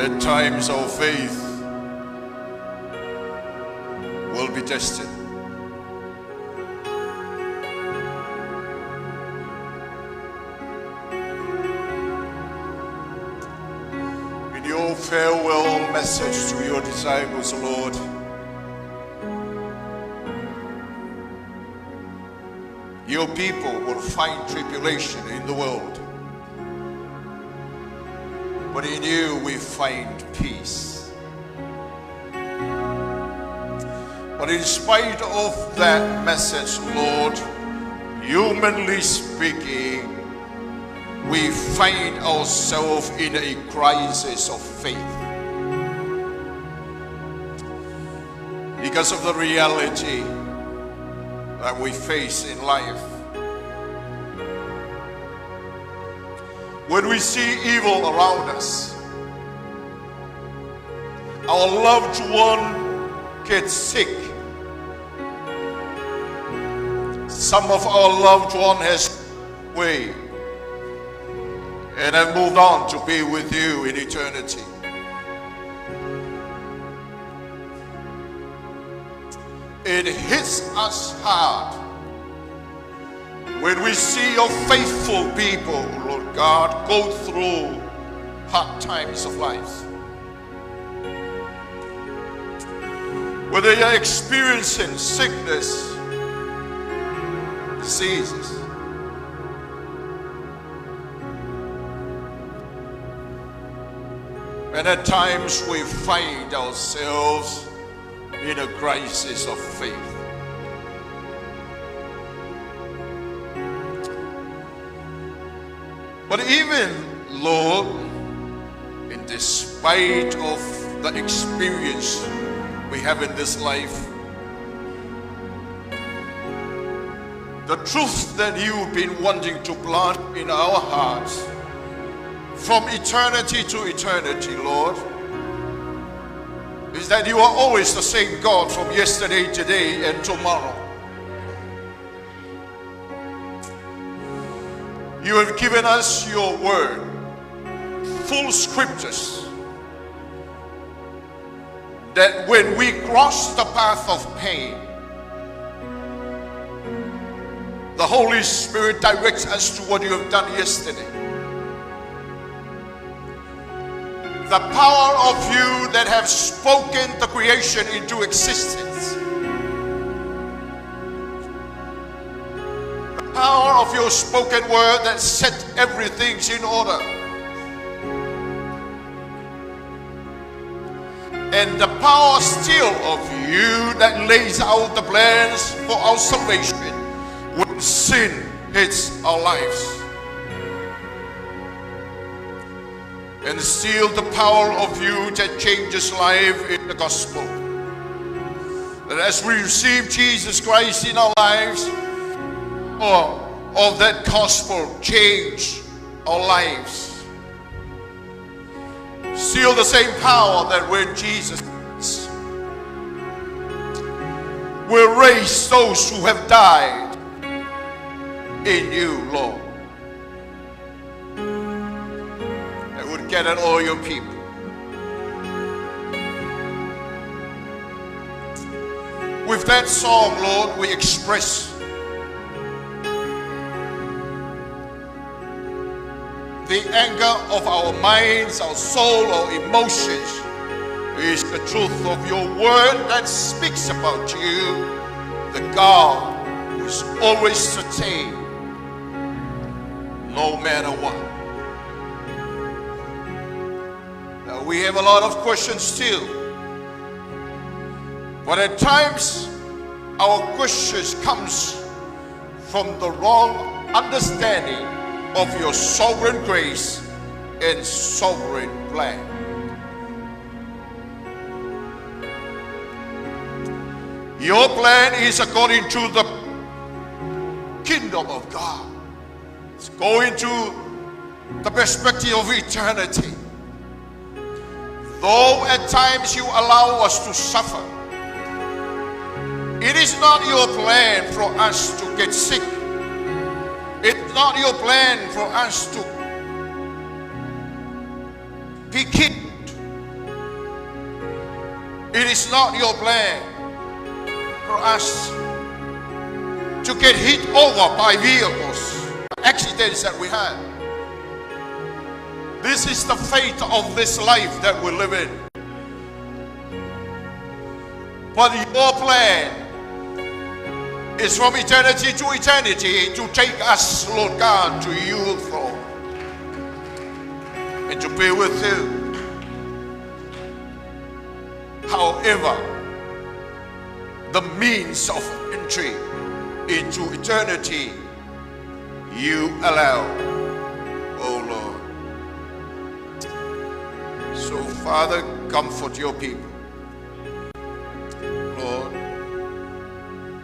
At times our faith will be tested. In your farewell message to your disciples, Lord, your people will find tribulation in the world, but in you we find peace. But in spite of that message, Lord, humanly speaking, we find ourselves in a crisis of faith because of the reality that we face in life. When we see evil around us, our loved one gets sick. Some of our loved one has way and have moved on to be with you in eternity. It hits us hard when we see your faithful people, Lord God, go through hard times of life. Whether they are experiencing sickness, diseases, and at times we find ourselves in a crisis of faith. But even, Lord, in despite of the experience we have in this life, the truth that you've been wanting to plant in our hearts from eternity to eternity, Lord, is that you are always the same God from yesterday, today, and tomorrow. You have given us your word, full scriptures, that when we cross the path of pain, the Holy Spirit directs us to what you have done yesterday. The power of you that have spoken the creation into existence. The power of your spoken word that set everything in order. And the power still of you that lays out the plans for our salvation when sin hits our lives. And still the power of you that changes life in the gospel. That as we receive Jesus Christ in our lives, all of that gospel change our lives. Still the same power that when Jesus will raise those who have died in you, Lord. That would gather all your people. With that song, Lord, we express the anger of our minds, our soul, our emotions is the truth of your word that speaks about you, the God who is always the same, no matter what. Now, we have a lot of questions still, but at times our questions comes from the wrong understanding of your sovereign grace and sovereign plan. Your plan is according to the kingdom of God. It's going to the perspective of eternity. Though at times you allow us to suffer, it is not your plan for us to get sick. It's not your plan for us to be killed. It is not your plan for us to get hit over by vehicles, accidents that we have. This is the fate of this life that we live in. But your plan is from eternity to eternity to take us, Lord God, to your throne and to be with you. However, the means of entry into eternity you allow, oh Lord. So, Father, comfort your people. Lord,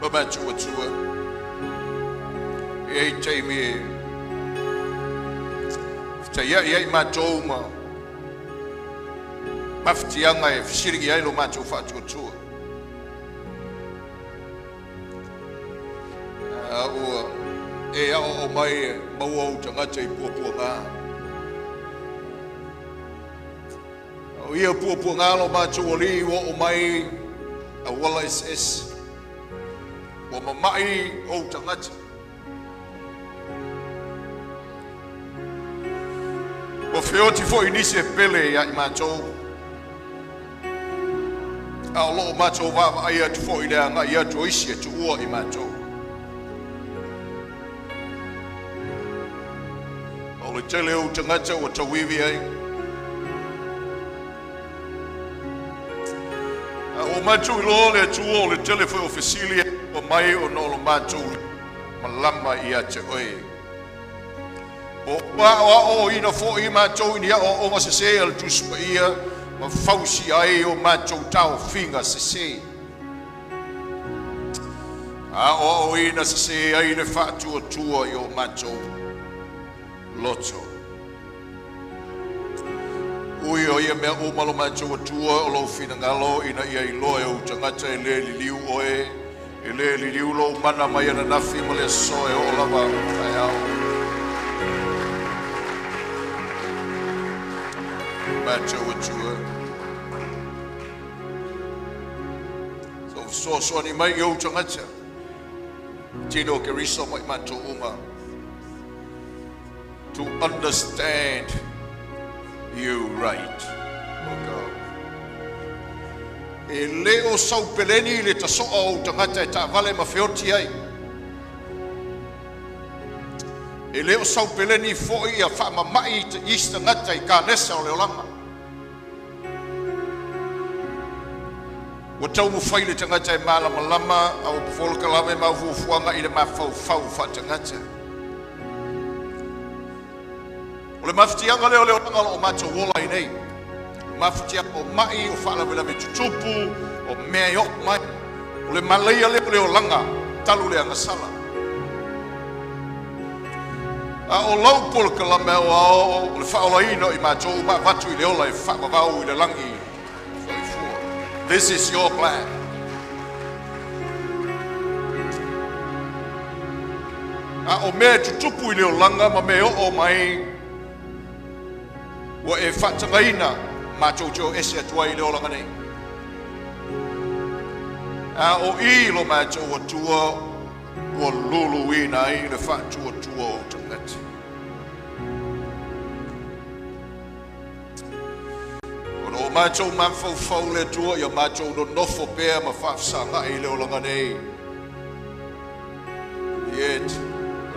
lo matou Atua, e ai taimi e fetaiai ai matou ma mafatiaga e fesiligi ai lo matou faatuatua. A ua e aoao mai e maua ou tagata i puapuaga. O ia puapuaga lo matou Alii ua oo mai auala eseese. Ua mama'i ou tagata. Ua feoti foi nisi e pele ia i matou. A o loo matou vaavaai atu foi i le agai atu o isi e tuua i matou. O le tele o tagata ua tauivi ai. A ua matou iloa le Atua o le tele foi o fesili ua mai ona o lo matou malama ia te oe. O ua aoaoina foi matou i ni aoaoga sesē a le Tusi Paia ma fausi ai o matou taofiga sesē. Aoaoina sesē ai le faatuatua i o matou loto. Ui o ia mea uma lo matou Atua o lou finagalo ina ia iloa e ou tagata e lē liliu oe, e lē liliu lou mana mai ananafi ma le aso e oo lava taeao. Matou Atua. So fesoasoani mai i ou tagata. Tino Keriso ma i matou uma. To understand you right, oh God. E le o saupeleni le tasoa o tagata e taavale ma feoti ai. E le o saupeleni foi ia faamama'i isi tagata i kanesa o le olaga. Ua taumafai le tagata e malamalama au polokalame ma fuafuaga i le mafaufau faatagata. O le mafatiaga lea o le olaga o loo matou ola ai nei. O le mafatiaga o mai, o faalavelave tutupu, o mea e oo mai. O le malaia lea o le olaga talu le agasala. A o lau polokalame aoao o le faaolaina o i matou ma avatu i le ola e faavavau i le lagi soifua. This is your plan. A o mea e tutupu i le olaga ma mea oo mai ua e faatagaina matou te o ese atu ai i le olaga nei. A o i lo matou Atua ua luluina ai le faatuatua o tagata. O lo matou mafaufau le Atua ia matou nonofo pea ma faafesagai i le olaga nei. Yet,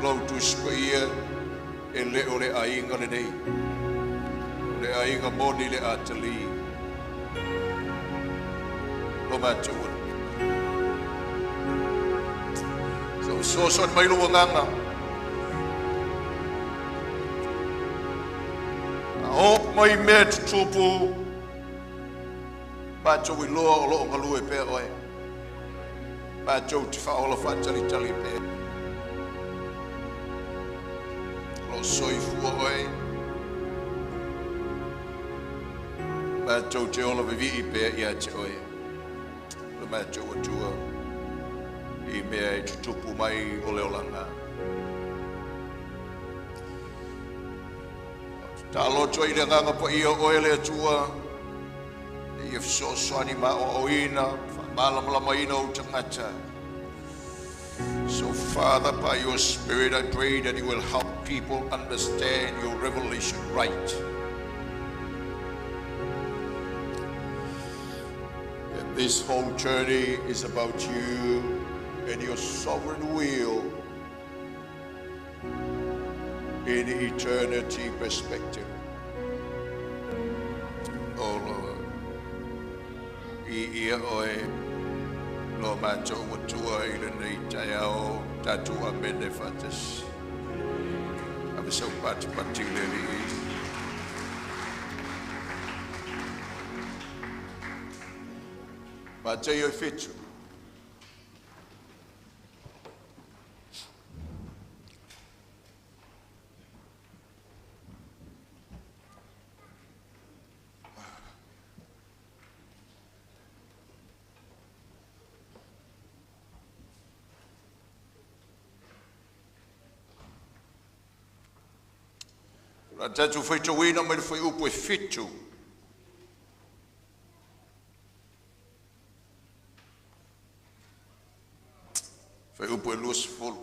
lau Tusi Paia e le o le aiga lenei. O le aiga moni le atali. Lo matou. So fesoasoani mai lou Agaga. A o mai mea tutupu, matou iloa o loo galue pea oe. Matou te faaola faatalitali pea. O loo soifua oe. Matou te ola vivii pea ia te oe. Lo matou Atua i mea e tutupu mai o le olaga. Tatalo atu ai i le Agaga Paia o oe le Atua. Ia fesoasoani ma aoaoina, faamalamalamaina ou tagata. So, Father, by your Spirit, I pray that you will help people understand your revelation right. That this whole journey is about you and your sovereign will in eternity perspective. Oh Lord, viia oe lo matou Atua i lenei taeao, tatou amene faatasi. Ave sau patipati i le Alii. Mateio 7. O le a tatou faitauina mai le fuaiupu e 7 fuaiupu e 20.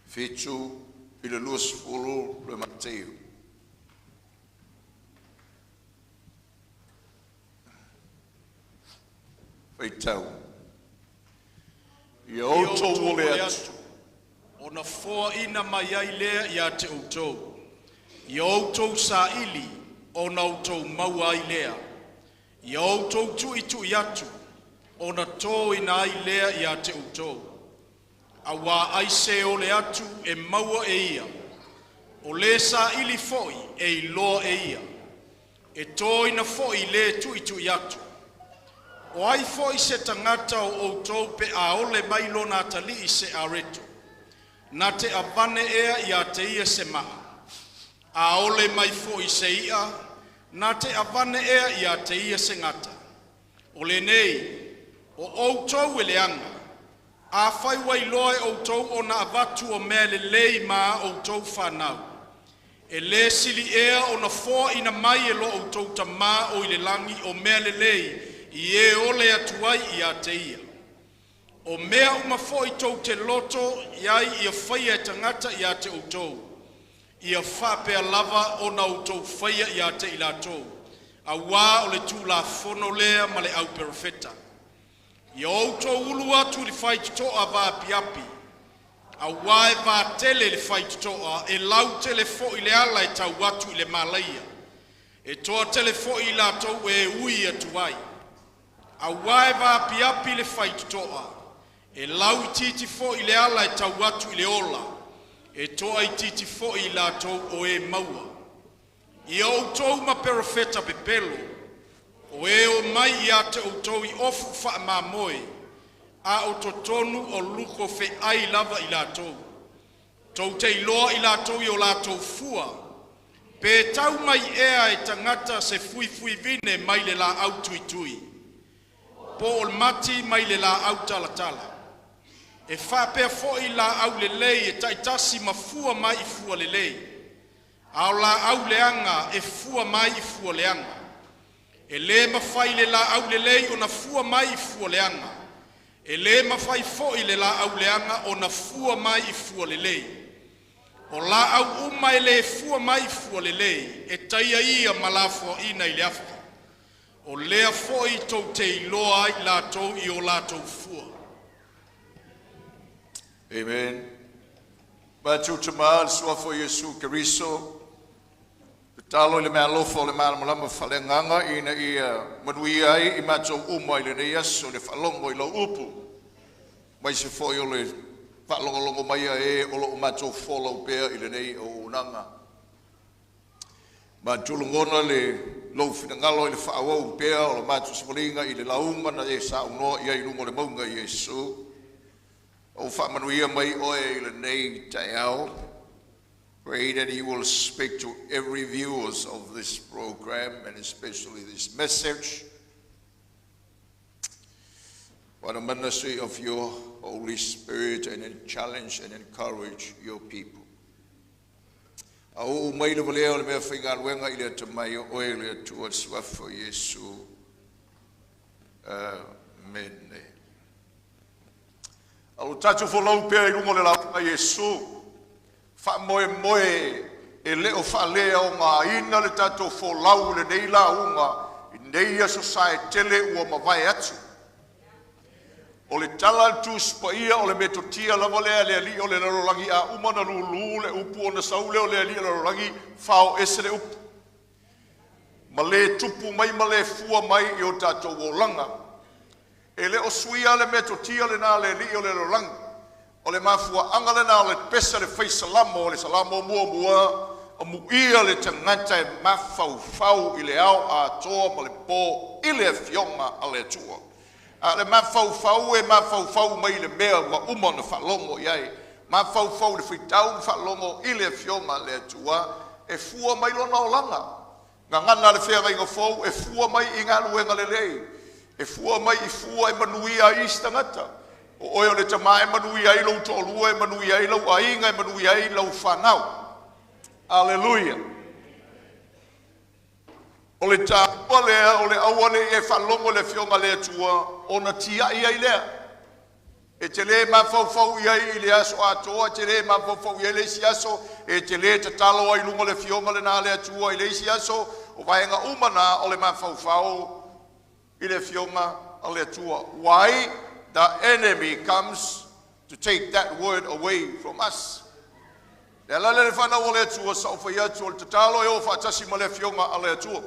7 i le 20 le Mateo. Faitau. Ia outou ole atu, ona foaina mai ai lea ia te outou. Ia outou saili, ona outou maua ai lea. Ia outou tuitui atu, ona toina ai lea ia te outou. Auā ai se ole atu e maua e ia, o le saili foi e iloa e ia. E toina foi le tuitui atu. O ai foi se tagata o outou pe a ole mai lona atalii se areto, na te avane ea ia te ia se maa? A ole mai foi se i'a, na te avane ea ia te ia se gata? O lenei, o outou e leaga, afai ua iloa e outou ona avatu o mea lelei ma a outou fanau, e le sili ea ona foaina mai e lo outou Tamā o i le lagi o mea lelei i e ole atu ai ia te ia. O mea uma foi tou te loto i ai ia faia e tagata ia te outou, ia faapea lava ona outou faia ia te i latou, auā o le Tulafono lea ma le auperofeta. Ia outou ulu atu i le faitotoa vaapiapi, auā e vatele le faitotoa, e lautele foi le ala e tau atu i le malaia, e toatele foi i latou e ui atu ai. Auā e vaapiapi le faitotoa, e lauitiiti foi le ala e tau atu i le ola, e toaitiiti foi i latou o e maua. Ia outou ma perofeta pepelo, o e omai ia te outou i ofu faamamoe, a o totonu o luko feai lava i latou. Tou te iloa i latou i o latou fua. Pe tau mai ea e tagata se fuifuivine mai le laau tuitui, po o le mati mai le laau talatala. E faapea foi laau lelei e taitasi ma fua mai i fua lelei, a o laau leaga e fua mai i fua leaga. E le mafai e le laau lelei ona fua mai i fua leaga, e le mafai foi e le laau leaga ona fua mai i fua lelei. O laau uma e le fua mai i fua lelei, e taia ia ma lafoaina i le afi. O lea foi tou te iloa ai i latou i o latou fua. Amen. Matou Tamā, i le suafa o Iesu Keriso, tatalo i le meaalofa o le malamalama faaleagaga ina ia manuia ai i matou uma i lenei aso le faalogo i lau upu. Aemaise foi o le faalogologo mai a e o lo o matou folau pea i lenei auaunaga. Matou lagona le lou finagalo i le faaauau pea o le matou savaliga i le lauga na e saunoa i ai i luga o le mauga Iesu. O faamanuia mai oe i lenei taeao. Pray that He will speak to every viewers of this program and especially this message. by the ministry of your Holy Spirit and then challenge and encourage your people. A o mai le valea o le mea faigaluega i le atamai o oe le Atua le suafa o Iesu. Amene. A o tatou folau pea i luga o le lauga a Iesu, faamoemoe e le o faaleaogaina le tatou folau i lenei lauga i nei aso sa e tele ua mavae atu. O le tala a le Tusi Paia o le metotia lava lea a le alii o le lalolagi a uma ona lulu le upu ona sau lea o le alii o le lalolagi fao ese le upu. Ma le tupu mai ma le fua mai i o tatou olaga. E le o suia le metotia lena a le alii o le lalolagi. O le mafuaaga lena o le pese a le fai salamo o le salamo muamua, amuia le tagata e mafaufau i le ao atoa ma le po i le afioga a le Atua. A le mafaufau e mafaufau mai le mea ua uma ona faalogo i ai. Mafaufau le faitau ma faalogo i le afioga a le Atua e fua mai lona olaga. Gagana le feagaiga fou e fua mai i galuega lelei. E fua mai i fua e manuia ai isi tagata. O oe o le tamā e manuia ai lou toalua, e manuia ai lau aiga, e manuia ai lau fanau. Aleluia. O le taua lea o le aua ne i e faalogo i le afioga a le Atua ona tiai ai lea. E te le mafaufau i ai i le aso atoa, e te le mafaufau i ai le isi aso, e te le tatalo ai i luga o le afioga lena a le Atua i le isi aso, o vaega uma na o le mafaufau i le afioga a le Atua. Why? The enemy comes to take that word away from us. Le ala lea le fanau o le Atua sa ou fai atu o le tatalo e o faatasi ma le afioga a le Atua.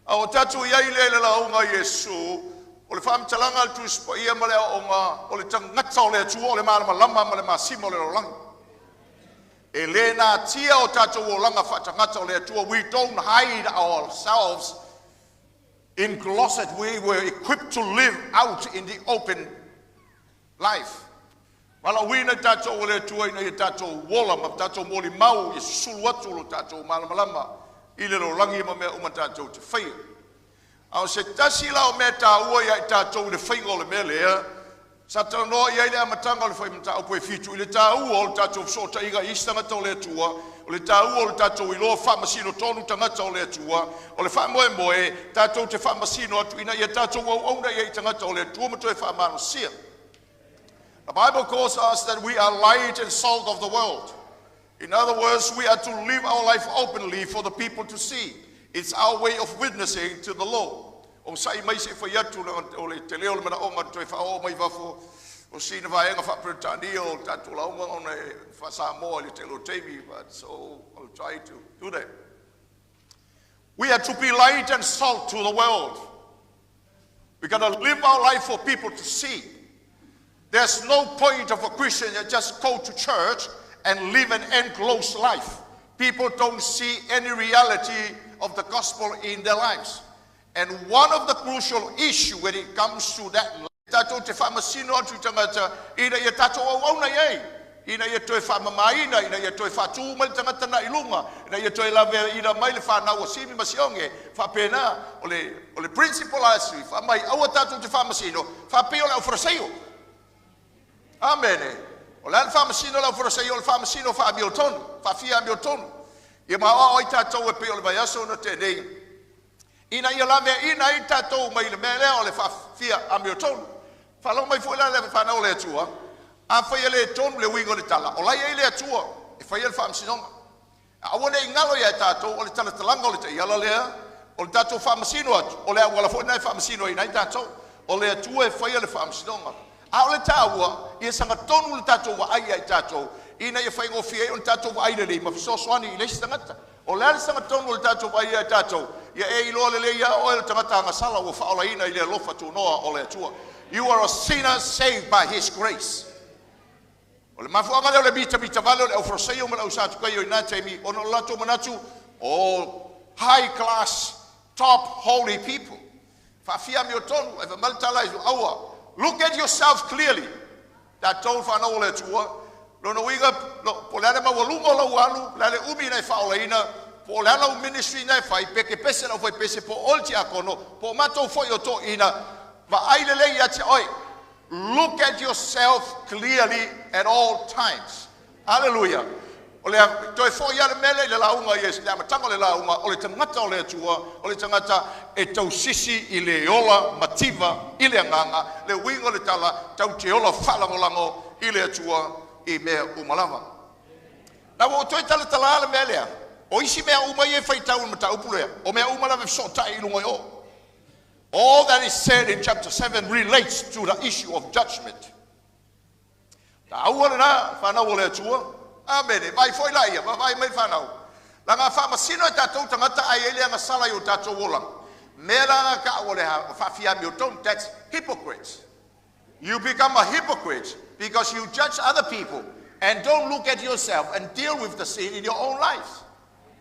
A o tatou i ai lea i le lauga a Iesu, o le faamatalaga a le Tusi Paia ma le aoaoga o le tagata o le Atua o le malamalama ma le masima o le lalolagi. E le natia o tatou olaga faatagata o le Atua. We don't hide ourselves in closet. We were equipped to live out in the open life. Valaauina tatou o le Atua ina ia tatou ola ma tatou molimau ia susulu atu lo tatou malamalama i le lalolagi ma mea uma tatou te faia. A o se tasi la o mea taua ia i tatou i le faiga o le mea lea, sa talanoa i ai le amataga o le fai mataupu e 7 i le taua o le tatou fesootaiga i isi tagata o le Atua, o le taua o le tatou iloa faamasino tonu tagata o le Atua, o le faamoemoe tatou te faamasino atu ina ia tatou auauna ia i tagata o le Atua ma toe faamalosia. The Bible calls us that we are light and salt of the world. In other words, we are to live our life openly for the people to see. It's our way of witnessing to the Lord. O sai mai se fai atu o le te leo o le manaoga toe whaao mai fafo o sina vaega faa-Peretania o tatou lauga ona e faa-Samoa i le tele o taimi, but so I'll try to do that. We are to be light and salt to the world. We got to live our life for people to see. There's no point of a Christian that just go to church and live an enclosed life. People don't see any reality of the gospel in their lives. And one of the crucial issues when it comes to that, tatou te faamasino atu i tagata ina ia tatou auauna i ai. Ina ia toe faamamaina, ina ia toe faatū mai le tagata na i luga, ina ia toe laveaina mai le fanau o Simi ma Sioge, faapena, o le principle a sui, faamai, aua tatou te faamasino, faapei o le aufarasaio. Amene. O le a le faamasino le aufarasaio, o le faamasino faamiotonu, faafia amiotonu. Ia maoao ai tatou e pei o le vaiaso na tenei, ina ia laveaina ai tatou mai le mea lea o le faafia amiotonu. Faalogo mai foi la le fanau o le Atua, a faia le tonu le uiga o le tala, o lai ai le Atua e faia le faamasinoga. Aua ne i galo ia tatou o le talatalaga o le taiala lea, o le tatou faamasino atu, o le auala foi lena e faamasino ai nai tatou. O le Atua e faia le faamasinoga. A o le taua, ia sagatonu le tatou vaai ia i tatou, ina ia faigofie ai o le tatou vaai lelei ma fesoasoani i le isi tagata. O le a le sagatonu o le tatou vaai ia i tatou, ia e iloa lelei ia oe le tagata agasala ua faaolaina i le alofa tunoa o le Atua. You are a sinner saved by His grace. O le mafuaaga lea o le mitamita vale o le aufarasaio ma le ausatukaio i nā taimi, ona o latou manatu, o high class, top holy people. Faafia amiotonu, e faamai le tala i aua. Look at yourself clearly. Tatou whanau o le Atua, lona uiga, po le ale maualuga o lau alu, le ale umi na e faaolaina, po o le ala u ministry na e fai, peke pese lau fai pese, po o le tiakono, po o matou foi o toina, Vaai lelei ia te oe. Look at yourself clearly at all times. Hallelujah. O le toe fo'i ale mele i le lauga i le amataga o le lauga, o le tagata o le Atua, o le tagata e tausisi i le ola mativa i le agaga, le uiga o le tala, tatou te ola faalagolago i le Atua i mea uma lava. Na ua ou toe talatala le mea lea, o isi mea uma ia e faitau i le mataupu lea, o mea uma lava e fesootai i luga i o. All that is said in chapter 7 relates to the issue of judgment. Taua lena, whanau o le Atua. Amene, vai foi la ia, vai mai whanau. Laga faamasino e tatou tagata ai e le agasala i o tatou olaga. Mea la ka o le faafiamio tonu, that's hypocrites. You become a hypocrite because you judge other people and don't look at yourself and deal with the sin in your own life.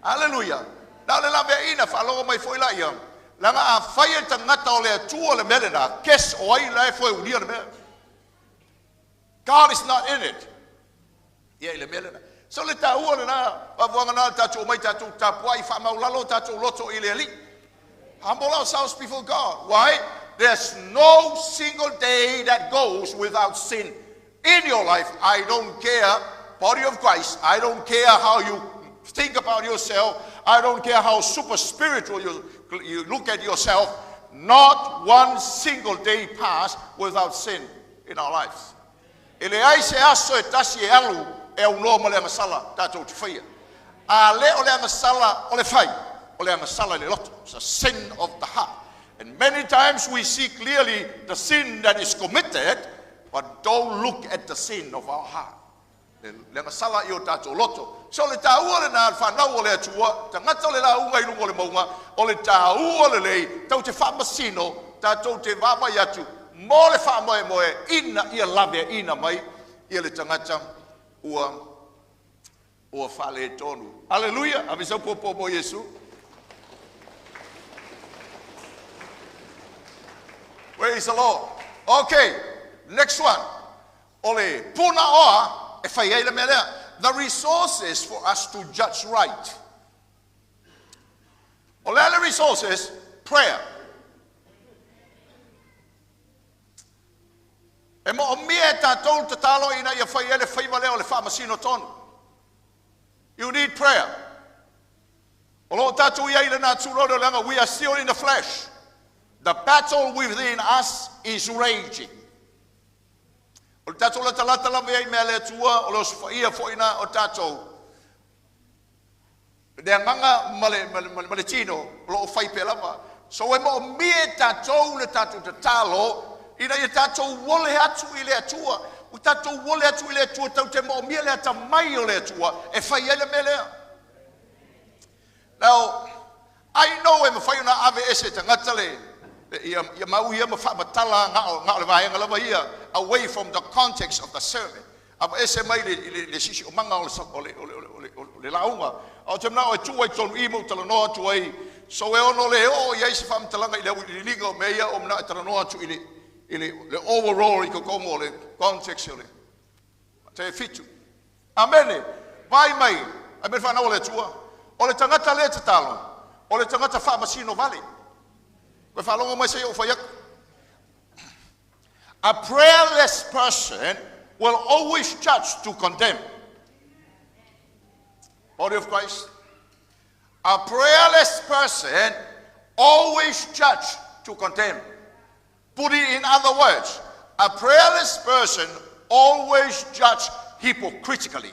Hallelujah. Na o le lavea ina whaalogo mai foi la ia. Laga a fai e tagata o le Atua le mea lena, kes o ai la e foe unia le mea. God is not in it. Ia i le mea lena. So le taua lena, vavuanga na tatou mai tatou tapuai faamaulalo tatou loto i le Alii. Humble ourselves before God. Why? There's no single day that goes without sin in your life. I don't care, body of Christ. I don't care how you think about yourself. I don't care how super spiritual you look at yourself. Not one single day pass without sin in our lives. E leai se aso e tasi e alu e aunoa ma le agasala tatou te faia. A le o le agasala o le fai, o le agasala i le loto. It's a sin of the heart. And many times we see clearly the sin that is committed, but don't look at the sin of our heart. Le agasala i o tatou loto. So le taua le nā whanau o le Atua, tagata o le lauga i lunga o le mauga, o le taua lelei, tatou te faamasino, tatou te vaavaai atu, mo le faamoemoe, ina ia lave ina mai, ia le tagata ua faaletonu. Hallelujah. Ave sau popo mo Iesu. Praise the Lord. Okay, next one. O le puna oa, e fai ai le mea lea. The resources for us to judge right. O le resources, prayer. E mo o mia e tātou tatalo ina ia fai ele whaiva leo le whaamasino tonu. You need prayer. O lo tātou ia i le nā tūroro leanga, we are still in the flesh. The battle within us is raging. O le tātou lata lata lava i mea le Atua, o le osofia foi na o tātou. Le agaga ma le tino, o lo o fai pea lava. So e mo o mia e tātou le tātou tatalo, ina ia tātou wole atu i le Atua. O tātou wole atu i le Atua, tau te mo o mia le ata mai o le Atua, e fai ai le mea lea. Now, I know e mawhai ona ave ese tagata le, ia mau ia ma whaamatala ngā o le vaenga lava ia, away from the context of the sermon. Ave ese mai le sisi o manga o le lauga. O te mna o e tua i tonu i mau talanoa atu ai. So e ono le o ia i se whaamatalanga i le au i le liga o mea ia o mna e talanoa atu i le overall i kokongo o le context o le te fitu. Amene, vai mai, a me whanau o le Atua. O le tagata le tatalo, o le tagata faamasino vale. Koe whaalongo mai se o whai aku. A prayerless person will always judge to condemn. Body of Christ. A prayerless person always judge to condemn. Put it in other words, a prayerless person always judge hypocritically.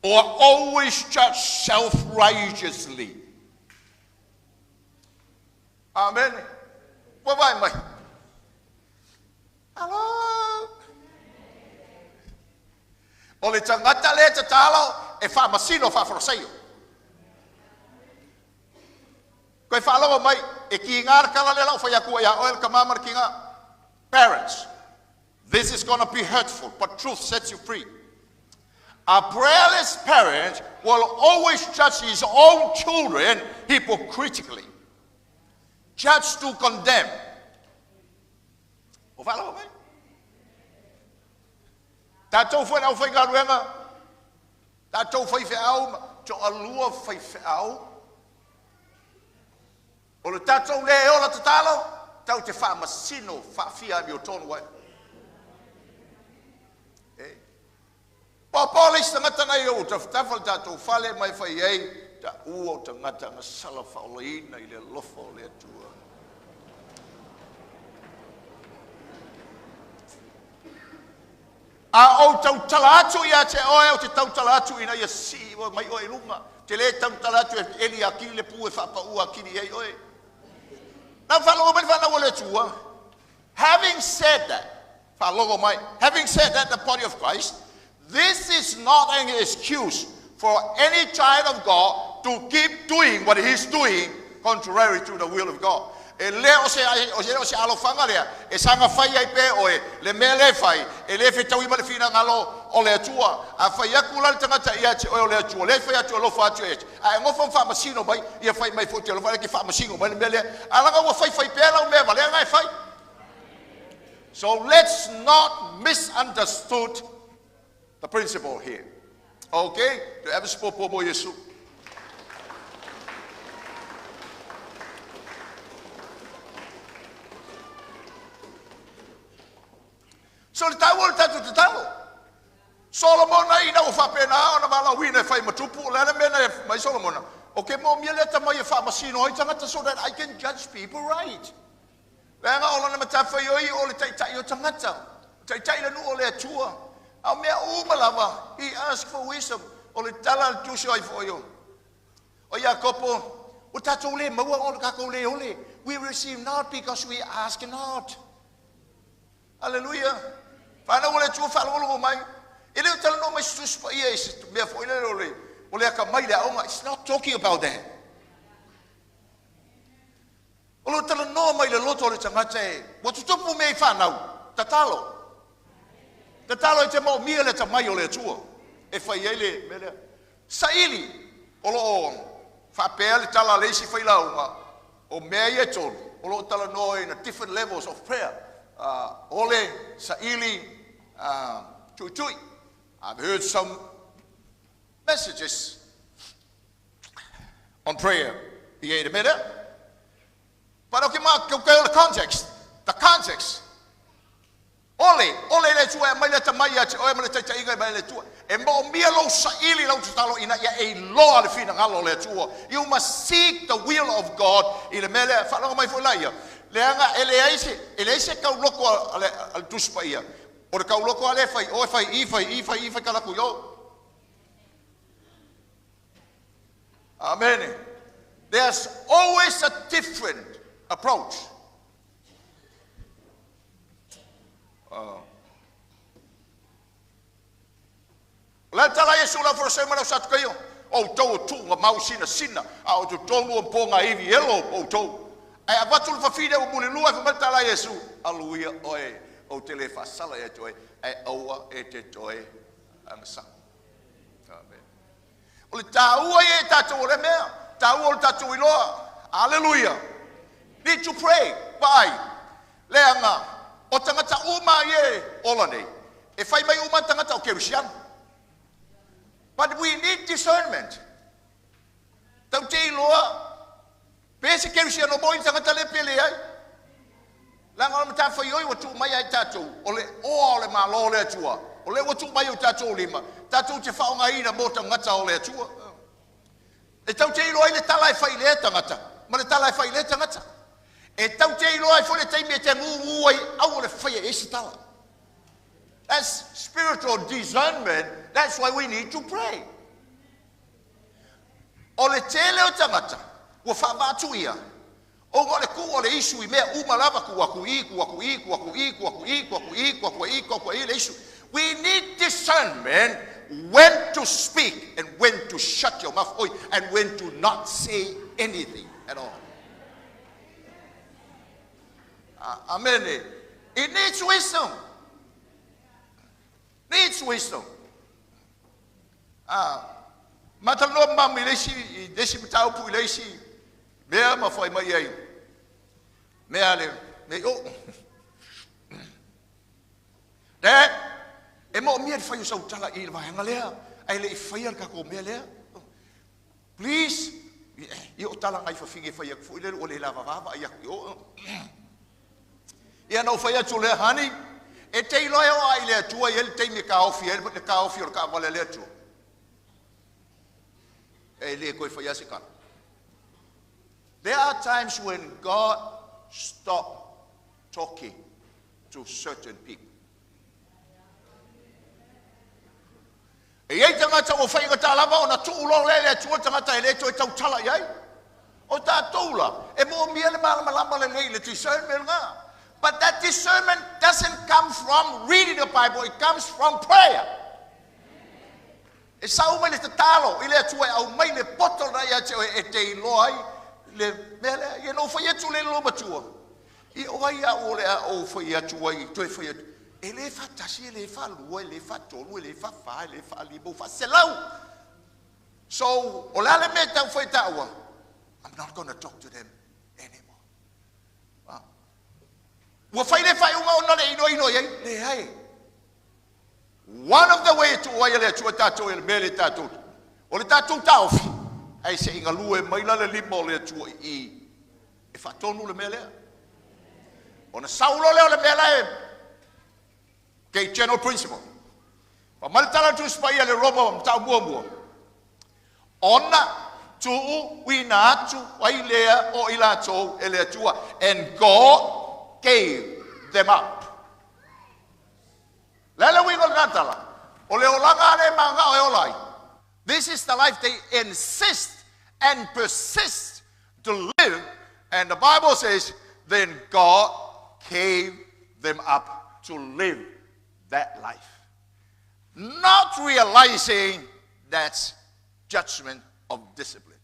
Or always judge self-righteously. Amen. Bye-bye, mai. Hello. O le tagata le tatalo e faamasino faafaroseo. Koe whaalogo mai, e ki ngā kala le lau whai aku ia oel ka mamara ki ngā. Parents, this is going to be hurtful, but truth sets you free. A prayerless parent will always judge his own children hypocritically. Judge to condemn. O whaalogo mai. Tātou whai au whai ngaruenga. Tātou whai wheau, to alua whai wheau. O le tatou le ola tatalo, tau te faamasino faafia amiotonu ai. E. Pōpō le isi tagata nai ou tafatafa le tatou fale mai fai ai, ta ua o tagata na sala faolaina i le alofa o le Atua. A ou tautala atu ia te oe, o te tautala atu ina ia sii oe mai oe i luga. Te le tautala atu e eli akili le pu e whaapaua akili ai oe. Na whaalogo mai whanau o le Atua. Having said that, whaalogo mai, having said that, the body of Christ, this is not an excuse for any child of God to keep doing what he's doing contrary to the will of God. E le o se o se o se alofanga lea, e sanga fai ai pe oe, le mea le fai, e le fetaui ma le finagalo o le Atua. A fai aku la le tagata ia te oe o le Atua, le fai atu alofa atu e. A e ngofa faamasino mai, ia fai mai fo te alofa le ke faamasino mai le mea lea. Alaga ua fai fai pe lau mea valea ngai fai. So let's not misunderstood the principle here. Okay? To have a mo Yesu. So le tau o le tatu te talo. Solomona ina o whapena ona wala wina whai matupu. Le ana mena mai Solomona. O ke mo mia leta mai e whaamasino ai tangata so that I can judge people right. Le anga o lana matawha ioi o le taitai o tangata. Taitai la nu o le atua. Au mea uma lava. He asked for wisdom. O le tala le tusi ai fo yo. O Iakopo, o tātou le maua o le kākou le ole. We receive not because we ask not. Hallelujah. Whanau o le atua whaalongolongo mai. E leo tala no mai susu pa ia i se mea fo ile o le o le aka mai le aonga. It's not talking about that. O lo tala no mai le loto o le tangata e. Wa tutupu me i whanau. Tatalo. Tatalo e te mau mia le tamai o le atua. E whai ai le mea lea. Saili. O lo whapea le tala le isi whai launga. O mea ia tolu. O lo tala noa in a different levels of prayer. Ole, saili, tui tui. I've heard some messages on prayer. I a minute. But okay, ma, go the context. The context. Ole, ole le tua, mai le tamai ia te oe, mai le taitaiga mai le tua. E mo mia lo saili lau tatalo ina ia e loa le finagalo le Atua. You must seek the will of God i le mea lea, whaalongo mai fo laia. Le anga e le ai se kauloko a le tusi ia. O le kauloko a le fai, o e fai, i fai, i fai, i fai kalaku yo. Amen. There's always a different approach. Le tala Yesu la forse ma sa kaio. O tau tu nga mau sina sina a o tu tonu o ponga ivi elo o tau. Ai avatu le fafine o muli lua fa tala Yesu. Hallelujah oe o te le fasala e toe ai aua e te toe angsa. Amen. O le taua e tātou o le mea. Taua o le tātou iloa. Hallelujah. Need to pray. Why? Leanga o tangata uma ye ola nei. E whai mai uma tangata o kerusiano. But we need discernment. Tau te iloa, pe se kerusiano mo i tangata le pele ai. Langa o le matawhai oi wa tuu mai ai tātou. O le oa o le malo o le Atua. O le ua tuu mai o tātou lima. Tātou te whaongaina mō tangata o le Atua. E tau te iloa i le tala e whai lea tangata. Ma le tala e whai lea tangata. E tau te iloa i fo le teimi e te ngungu ai au o le whai e isi tala. That's spiritual discernment. That's why we need to pray. O le tele o tangata, ua whaavatu ia. O ngā le ku o le isu i mea uma lava ku aku i, ku aku i, ku aku i, ku aku i, ku aku i, ku aku i, ku aku i le isu. We need discernment when to speak and when to shut your mouth and when to not say anything at all. Amen. It needs wisdom. Needs wisdom. Matalo mami le isi, le isi mataupu i le isi, mea ma whai mai ai. Mea le, me o. Dad, e mo mea le whai o sautala i le vahanga lea, ai le i whai al kako mea lea. Please, I o tala ngai whawhinge whai aku fo i le o le lava vava i aku i o. Ia na o whai atu le hani, e te iloa o ai le atua i ele teimi ka ofi, ele ka ofi o le ka wale le atua. E le koe whai ase kala. There are times when God stopped talking to certain people. E iei tangata o whai ngata lava o na tuulo le le atua tangata e le toe tautala i ai. O tātou la, e mo mia le malama lama le lei le discernment ngā. But that discernment doesn't come from reading the Bible, it comes from prayer. E sau mai le tatalo, i le atua e au mai le poto na ia te oe e te iloa ai, le mea lea, ia no whai atu le lo matua. I o ai a o le a o whai atu ai, toe whai atu. E le whatasi, e le whalua, e le whatolu, e le whawha, e le whalimo, whaselau. So, o le ale me tau whai tāua, I'm not going to talk to them anymore. Wow. Ua whai le whai unga ona le ino ino iai, le hai. One of the way to oai le atua tātou e le mea le tātou. O le tātou tāofi, ai se inga lue mai la le lima o le atua i e whatonu le mea lea. Ona saulo leo le mea lea ke general principle. Pa malitala tu spai le Roma mtau mua mua. Ona tuu wina atu ai lea o ila tou e le atua. And God gave them up. Lele wingo natala. O le olanga ale manga o e olai. This is the life they insist and persist to live. And the Bible says, then God gave them up to live that life. Not realizing that's judgment of discipline.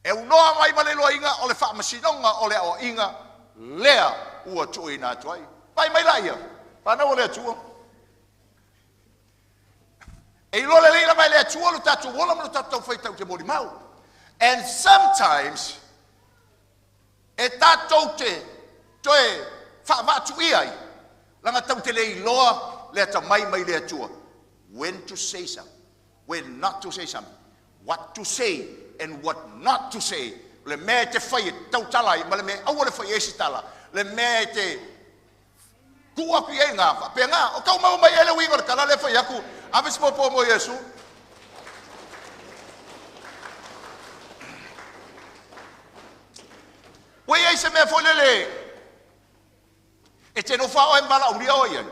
E unoa mai male loa inga o le whaamasinonga o le o inga lea ua tui nā tuai. Pai mai la ia. Whanau o le atua. E iloa le leila mai le atua lo tātou ola ma lo tātou whaitau te mori mau. And sometimes, e tātou te toe whaavatu ia ai, langa tau te le iloa le ata mai mai le atua. When to say something, when not to say something, what to say and what not to say. Le mea te whai e tautalai, ma le mea aua le whai e sitala. Le mea te ku aku i ngā, pe ngā, o kau mau mai ele wingo le kala le whai aku, ave si popo mo Yesu. Ua iai se mea foi lele, e te no whao e mbala uria o ia.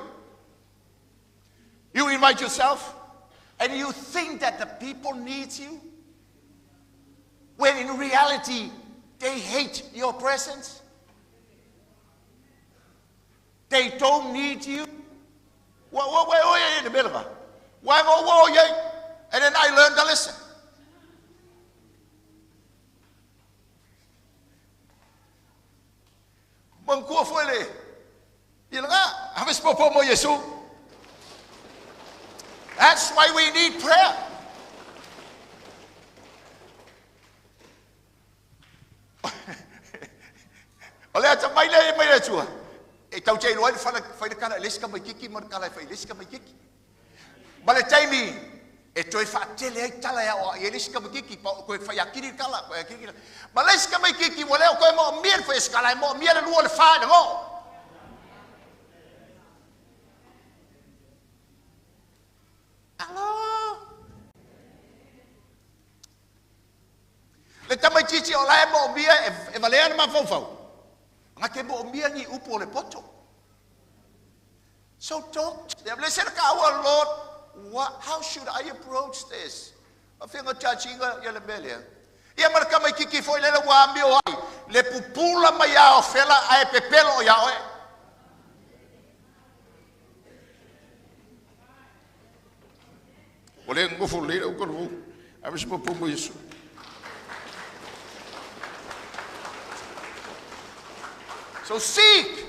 You invite yourself, and you think that the people need you, when in reality, they hate your presence. They don't need you. And then I learned to listen. That's why we need prayer. O le ata mai le mai le atua. E tau te iloa le whai le kala, le sika mai kiki, ma le kala e whai le sika mai kiki. Ma le taimi, e toe whaatele ai tala ia o i le sika mai kiki, pa koe whai akiri kala, koe akiri kala. Ma le sika mai kiki, wa leo koe mo mia le whai skala, e mo mia le lua le whae le ngo. Alo. Le tamai titi o lae mo mia e valea na mafaufau. Nga te mo mia ni upu o le poto. So talk to them. Listen, our Lord, how should I approach this? A whinga tachinga ia le melea. Ia maraka mai kiki foi lele wā mio ai. Le pupula mai ao fela ae pepelo o ia oe. O le ngofu leira o koru. A misi popo mo Yesu. So seek.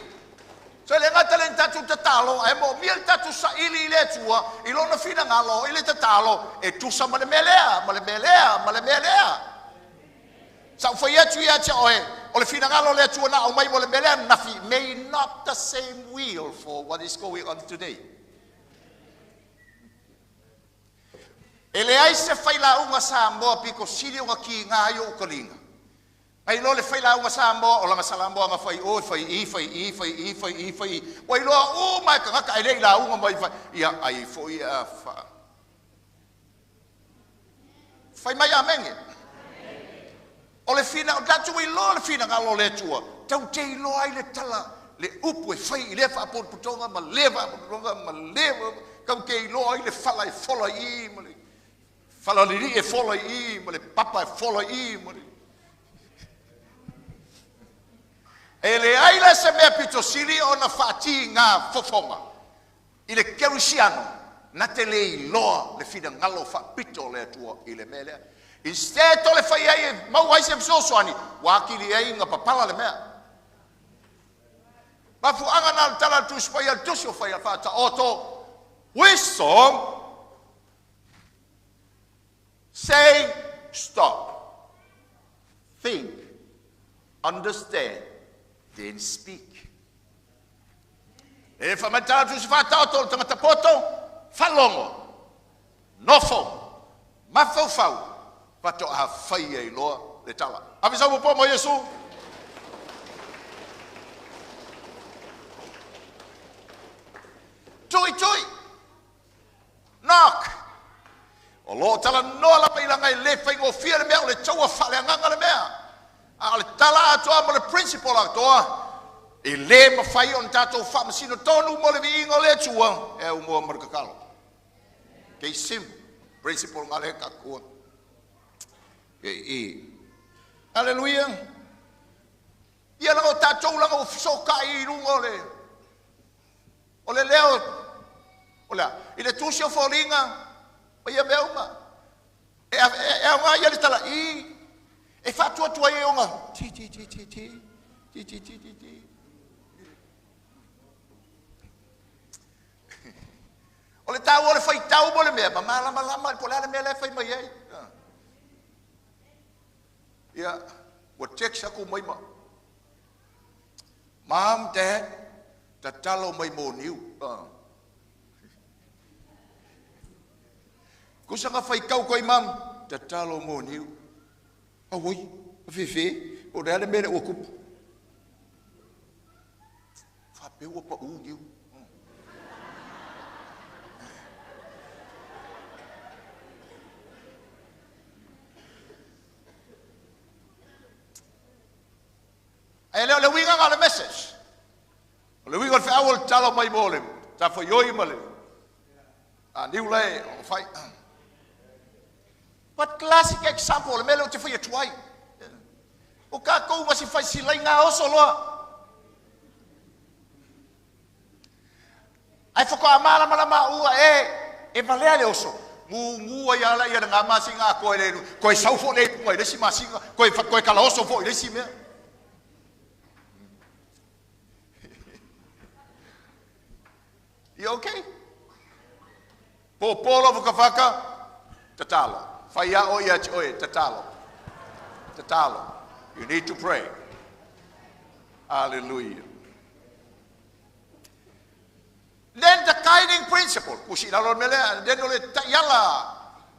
So le ngata le tatu tatalo, e mo mia le tatu sa ili i le atua, i lona fina ngalo, i le tatalo, e tusa ma le melea, ma le melea, ma le melea. Sa ufai atu ia te oe, o le fina ngalo le atua na o mai mo le melea, nafi, may not the same wheel for what is going on today. E leai se failauga Samoa pito sili ona kiga ai o'u taliga. Ai loa le failauga Samoa o laga Salamoa na fai o, fai i, fai i, fai i, fai i, fai i. Ua iloa uma e tagata ae le i lauga mai fai. Ia ai foi a fa. Fai mai amene. O le fina, o tatou iloa le finagalo o le Atua, tau te iloa ai le tala, le upu e fai i lea faapotopotoga ma lea faapotopotoga ma lea, tau te iloa ai le fala e fola i i, ma le fala lilii e fola i i, ma le papa e fola i i, ma le... E leai la se mea pito sili ona faatiga fofoga i le kerisiano na te le iloa le finagalo faapito o le Atua i le mea lea. Instead o le fai ai e maua ai se fesoasoani, ua atili ai na papala le mea. Mafuaaga na o le tala a le Tusi Paia, le Tusi o Faia Faataoto, wisdom say stop, think, understand, then speak. E whamatala tu si whātaoto o le tangata poto, whalogo, nofo, mafaufau, faatoa fai ai loa le tala. Ave sau po mo Iesu. Tui tui. Knock. O lo tala noa lava i langa e le whaingofia le mea o le taua whaleanganga le mea. A o le tala atoa mo le principle atoa, e le mawhai o tātou whaamasino tonu mo le viinga o le Atua, e au mua mo le kakalo. Kei simple. Principle ngā le kakua. Kei i. Hallelujah. Ia langa o tātou langa o whisokai i runga o le o le leo o le i le tusi o foliga o ia mea uma. E aoga ia le tala i e faatuatua ai e ona ti ti ti ti ti ti ti ti ti ti. O le tāua o le faitau mo le mea, ma malamalama po o le a le mea la e fai mai ai. Ia, ua text aku mai ma Mom, Dad, tatalo mai mo niu. Kusa nga faitau koe mam, tatalo mo niu. Auoi, fefe, o le a le mea le ua kupu. Faapea ua pau niu. Ae le o le uiga na o le message. O le uiga o le feau o le talo mai mo le tafaioi ma le a niu lae o fai. But classic example, le mea lea ou te fai atu ai. O kākou ma si fai silaiga oso loa. Ae faatoa malamalama ua e valea le oso. Gugu ai ala ia le ngā masinga a koe le koe sau fo le ipunga i le isi masinga, koe, koe kala oso fo i le isi mea. You okay? Pōpō whakawhaka, tatalo. Whai a o ia te oe, tatalo. Tatalo. You need to pray. Hallelujah. Then the guiding principle. Kusi lalo mele, then o le taiala,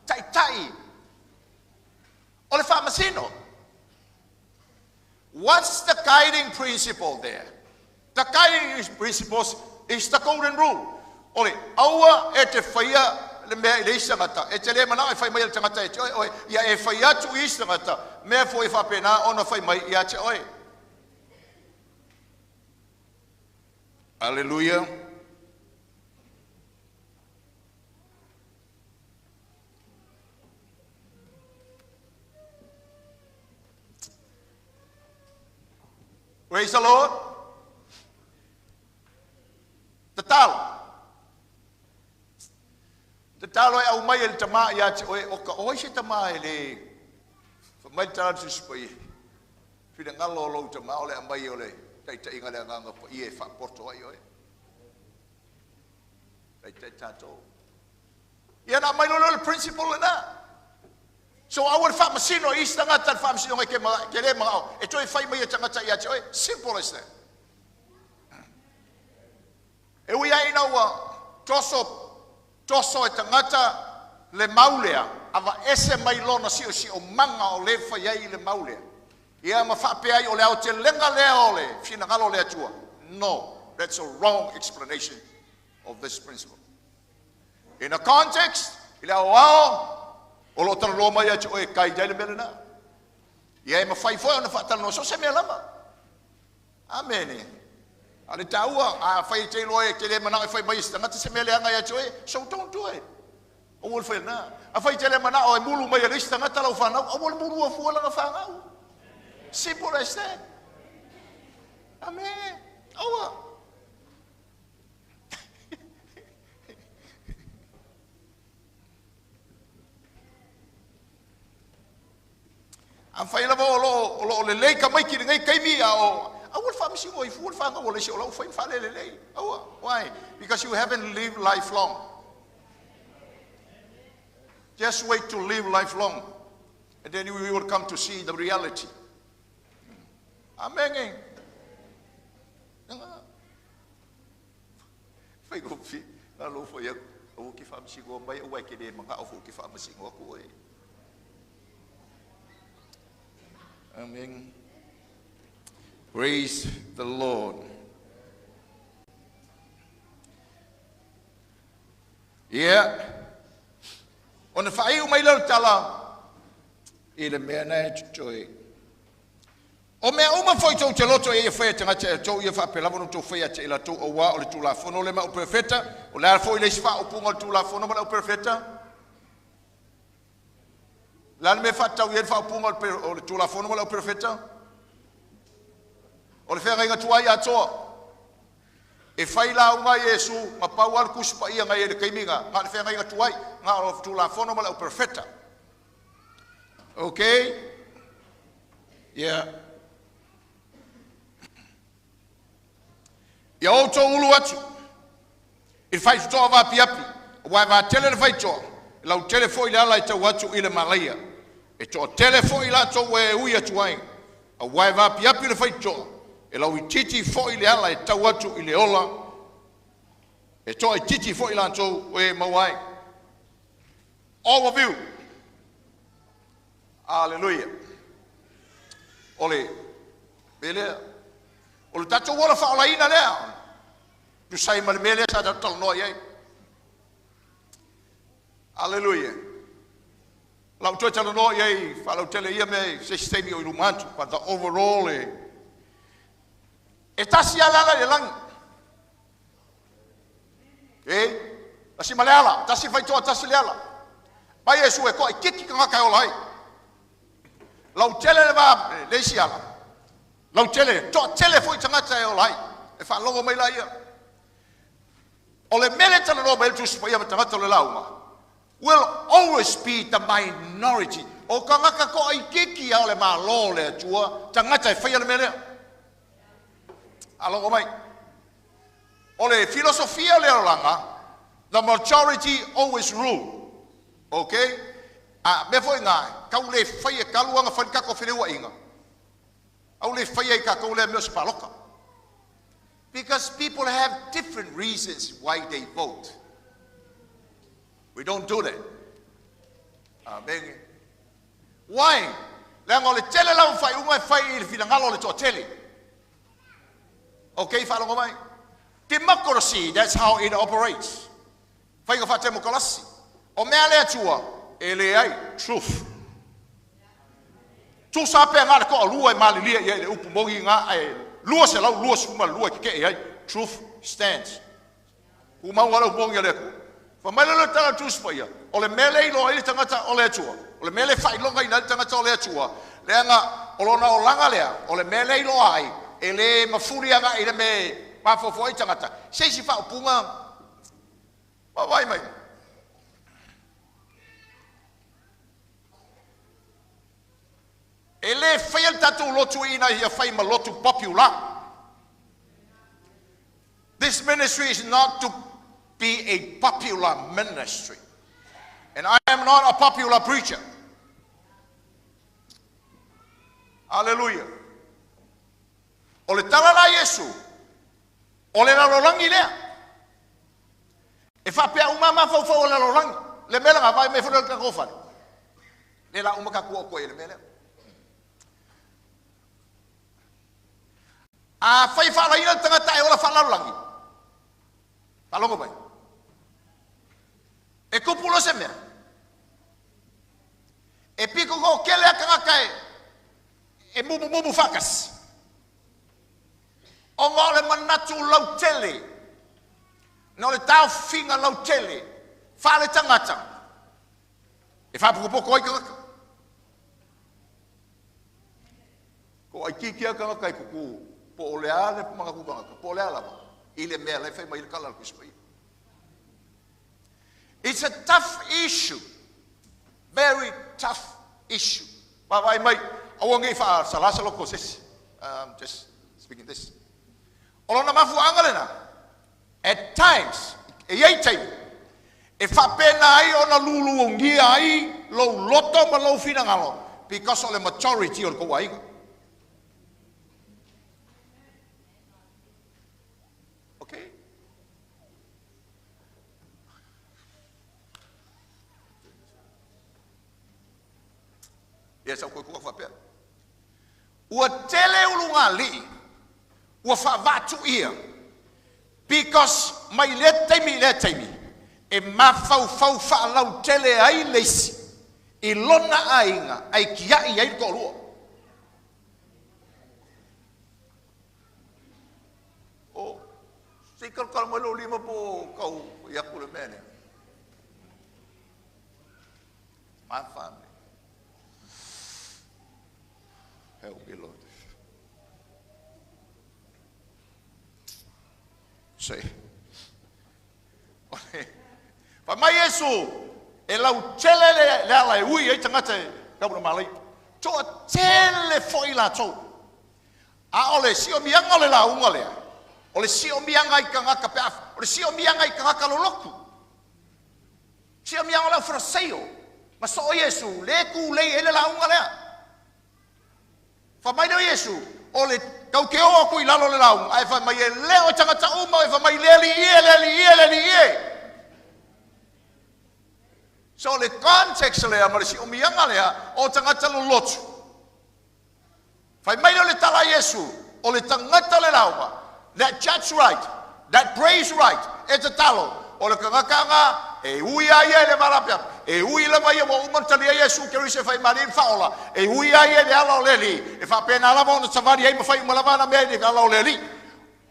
taitai. O le whaamasino. What's the guiding principle there? The guiding principle is the golden rule. O le aua e te whaia le mea i le isi tagata. E te le manao e whai mai le tagata e te oe oe. Ia e whai atu i isi tagata. Mea fo e whapena ona whai mai ia te oe. Hallelujah. Praise the Lord. Tatalo. Tatalo e au mai e le tamā ia te oe, o ka oi se tamā e le mai le tala tusi pai. Whina ngalo o lou tamā o le amai o le taitaiga le anganga pa ia e whaapoto ai oe. Taitai tātou. Ia nā mai lolo le principle le nā. So aua le whaamasino, i isi tagata le whaamasino ngai ke le mangao. E toe whai mai e tangata ia te oe. Simple as that. E ui ai ina ua toso e tangata le maulea, ava ese mai lona sio si o manga o le fai ai le maulea. Ia ma whaapea ai o le ao te lenga lea o le finagalo le atua. No, that's a wrong explanation of this principle. In a context, i le ao ao, o lo tala mai atu oe kai dai le mele na. Ia e mawhai foi ona whaatala so se mea lava. Amene. A le taua, a whai te loe e te le mana e whai mai tangata se mea le anga ia te so don't do it. O le whai na. A whai te le mana o e mulu mai a le tangata lau whanau, o le mulu a fua langa whanau. Simple as that. Amen. Aua. A whai lava o lo le lei ka mai ki ngai kaimi a o aua le whaamisi o i fua le whanga o le se o lau whai mwhale le lei. Aua. Why? Because you haven't lived life long. Just wait to live life long. And then you will come to see the reality. Amen. Whai ko fi, ngā lo whai au ki whaamisi o mai au ai ke le manga au ki whaamisi o aku e. Amen. Praise the Lord. Yeah. O na whai o mai lau tala, i le mea nei tutoi. O mea uma foi tau te loto e whai tangata e tau ia whaapelava no tau whai ate ila tau awa o le tūlafono le ma o perfeta. O le ala foi le isfa o punga o le tūlafono ma le o perfeta. Le ala me whaatau ia le whaopunga o le tūlafono ma le o perfeta. O le whenga inga tuai atoa. E whai la unga Yesu, ma pau al kuspa ia ngai e le kaiminga. Ngā le whenga inga tuai, ngā o le tūlafono ma le o perfeta. Okay? Yeah. Ia o tō ulu atu, i le whaitoa wā piapi, wā wā tele le whaitoa, lau tele foi le ala i tau atu i le malaia. E toa tele foi la tō e ui atu ai, a wā wā piapi le whaitoa, e lau i titi foi le ala i tau atu i le ola, e toa i titi foi la tō e mauai. All of you. Hallelujah. Ole, belea. O le tātou wala whaolaina lea. Tu sai ma le mea lea sa tātou noa iai. Hallelujah. Lau toe tala noa iai, whalau tele ia me se sistemi o i lumantu, but the overall e. E tasi ala ala le langi. E, tasi ma le ala, tasi whaitoa, tasi le ala. Mai Yesu e koa i kiki ka ngaka e ola hai. Lau tele le vā, le isi ala. Lau tele, toa tele foi tangata e ola hai. E whaalogo mai la ia. O le mele tala noa mai le tusi pa ia ma tangata o le launga. Will always be the minority. O ka ngaka koa i kiki a o le malo le atua, tangata e whaia le melea. Alogo mai. O le filosofia le olanga, the majority always rule. Okay? A me foi ngā, kau le whaia kaluanga whalikako whireua inga. Au le whaia i ka le mea se paloka. Because people have different reasons why they vote. We don't do that. Amen. Why? Leanga o le tele lau whai unga e whai i le whinangalo le toa tele. Okay, whalongo mai. Democracy, that's how it operates. Whai ka wha demokrasi. O mea lea tua, e le ai, truth. Tu sa pea ngā le koa lua e malilia ia i le upu mongi ngā e lua se lau, lua suma lua ke ke e ai. Truth stands. Ku mau ngā lau mongi a le aku. Fa mai le tala tuspa ia. O le mele i loa i le tangata o le atua. O le mele whailonga i le tangata o le atua. Leanga o lona o langa lea. O le mele i loa ai. E le mafuri anga i le me mafofo ai tangata. Se isi whaopunga. Wai mai. E le whai al tātou lotu ina ia whai ma lotu popular. This ministry is not to be a popular ministry. And I am not a popular preacher. Hallelujah. O le tala la Yesu, o le lalolangi lea. E whapea umama fau o le lalolangi. Le mea lena, vaai mai foi le tatou fale. Le la uma tatou o koe i le mea lea. A fai faalaina le tagata e ola faalalolagi. Faalogo mai. E tupu loa se mea. E pito toatele lava tagata e e mumumumu faatasi. Ona o le manatu lautele, na o le taofiga lautele faale-tagata e faapotopoto ai tagata. Ko aititi lava tagata e tutu, po o le a le manatu tagata, po o le a lava, i le mea la e fai mai le tala a le Tusi Paia. It's a tough issue. Very tough issue. Vaavaai mai, aua ne i faasalasa loto o se isi. I'm just speaking this. O lona mafuaaga lena, at times, e i ai taimi, e faapena ai ona lulugia ai lou loto ma lou finagalo because o le majority o le tou aiga. Okay? Ia, sa ou toe tuu atu faapea. Ua tele ulugalii ua faavaatuia because mai lea taimi i lea taimi e mafaufau faalautele ai le isi i lona aiga ae tiai ai le toalua. O, se i talotalo mai lou lima po o tau fai atu le mea lea. My family. Help me, Lord. Say. Fai mai Iesu, e lautele le, le ala e ui ai tagata e tau na malai. Toatele foi latou. A o le siomiaga o le lauga lea, o le siomiaga i tagata pe a, o le siomiaga i tagata lolotu. Siomiaga o le aufaraseio, ma soo Iesu, le tulei ai le lauga lea. Fai mai lea o Iesu, o le tau te oo atu i lalo o le lauga, ae fai mai e le o tagata uma, e fai mai le Alii e, le Alii e, le Alii e. So o le context lea ma le siomiaga lea o tagata lolotu. Fai mai lea o le tala a Iesu, o le tagata le lauga, that judge right, that prays right, e tatalo, o le tagata nga e ui a ia i le valapiapi, e ui lava ia ua uma ona talia Iesu Keriso e faimalie ma faaola, e ui a ia i le ala o le Alii, e faapena lava ona savali ai ma fai uma lava ana mea i le ala o le Alii.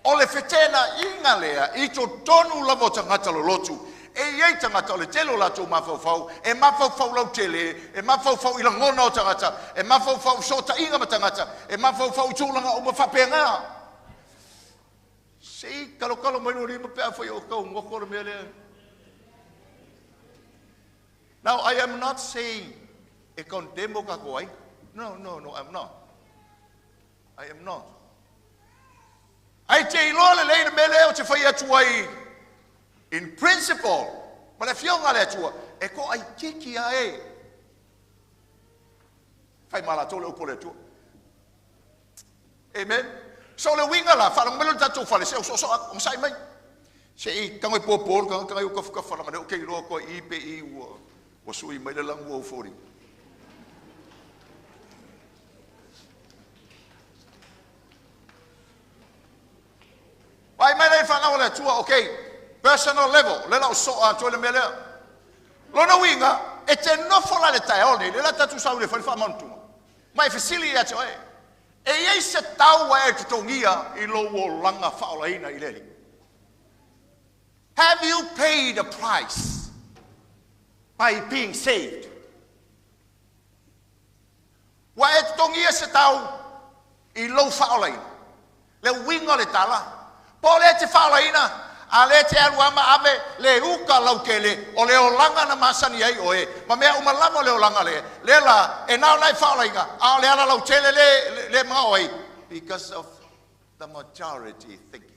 O le feteenaiga lea i totonu lava o tagata lolotu. E i ai tagata o le tele o latou mafaufau, e mafaufau lautele, e mafaufau i lagona o tagata, e mafaufau i fesootaiga ma tagata, e mafaufau i tulaga uma faapena. Se i talotalo mai lou lima pe afai o tau goto le mea lea. Now, I am not saying e condemn o tatou aiga. No, no, no, I'm not. I am not. Ae te iloa lelei le mea lea ou te fai atu ai in principle ma le Afioga a le Atua, e toaitiiti lava e fai ma latou le upu a le Atua. Amen. So o le uiga la, faalogo mai lea o le tatou fale, se osoosoo atu, onosai mai. Se i tago e popo le tagata nai o tafatafa leaga o lea ou te iloa atu ai i pe i ua, ua sui mai le lanu ua ufoli. Vaai mai lea i fanau a le Atua, ok, personal level, lea la o soa atu ai le mea lea. Lona uiga, e te nofo la i le taeao lenei, lea la tatou sauni e fai le faamanutuga, ma e fesili ia te oe, e i ai se tau ua e totogia i lou olaga faaolaina i le Alii? Have you paid a price by being saved? Ua e totogia se tau i lou faaolaina. Le uiga o le tala, po o lea e te faaolaina, a lea e te alu lava ma ave le uka lautele o le olaga na masani ai oe, ma mea uma lava o le olaga lea, lea la, e na ona e faaolaina, a o le ala lautele le, le manao ai, because of the majority thinking.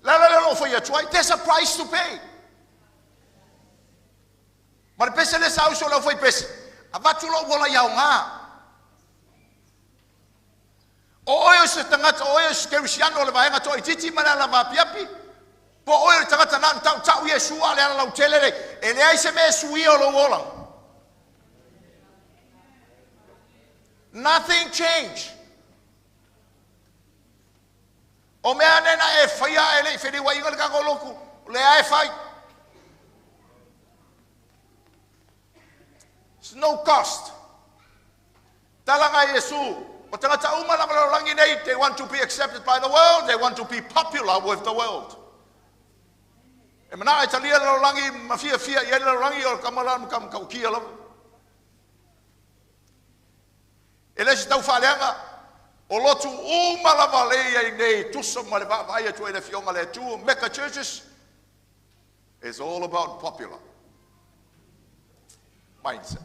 Le ala lea o lo o fai atu ai, there's a price to pay. Ma le pese lea sa uso le aufaipese, avatu lou ola i aoga. O oe o se tagata, o oe o se kerisiano o le vaega toaitiiti ma le ala vaapiapi, Po oe le tagata na tau tau Iesu a le ala lautele le, e leai se mea e suia o lou ola. Nothing change. O mea ane na e whaia e le i whiriwa inga le kako loku, le ae whai. It's no cost. Talanga Iesu, o tangata uma lava le rangi nei, they want to be accepted by the world, they want to be popular with the world. E mana e talia le rangi, ma fia fia i le rangi o kamala ma kam kaukia lava. E le si tau whaleanga, o lotu uma lava le ia nei, tusa ma le vaai atu e le fionga le tu, mega churches, it's all about popular mindset.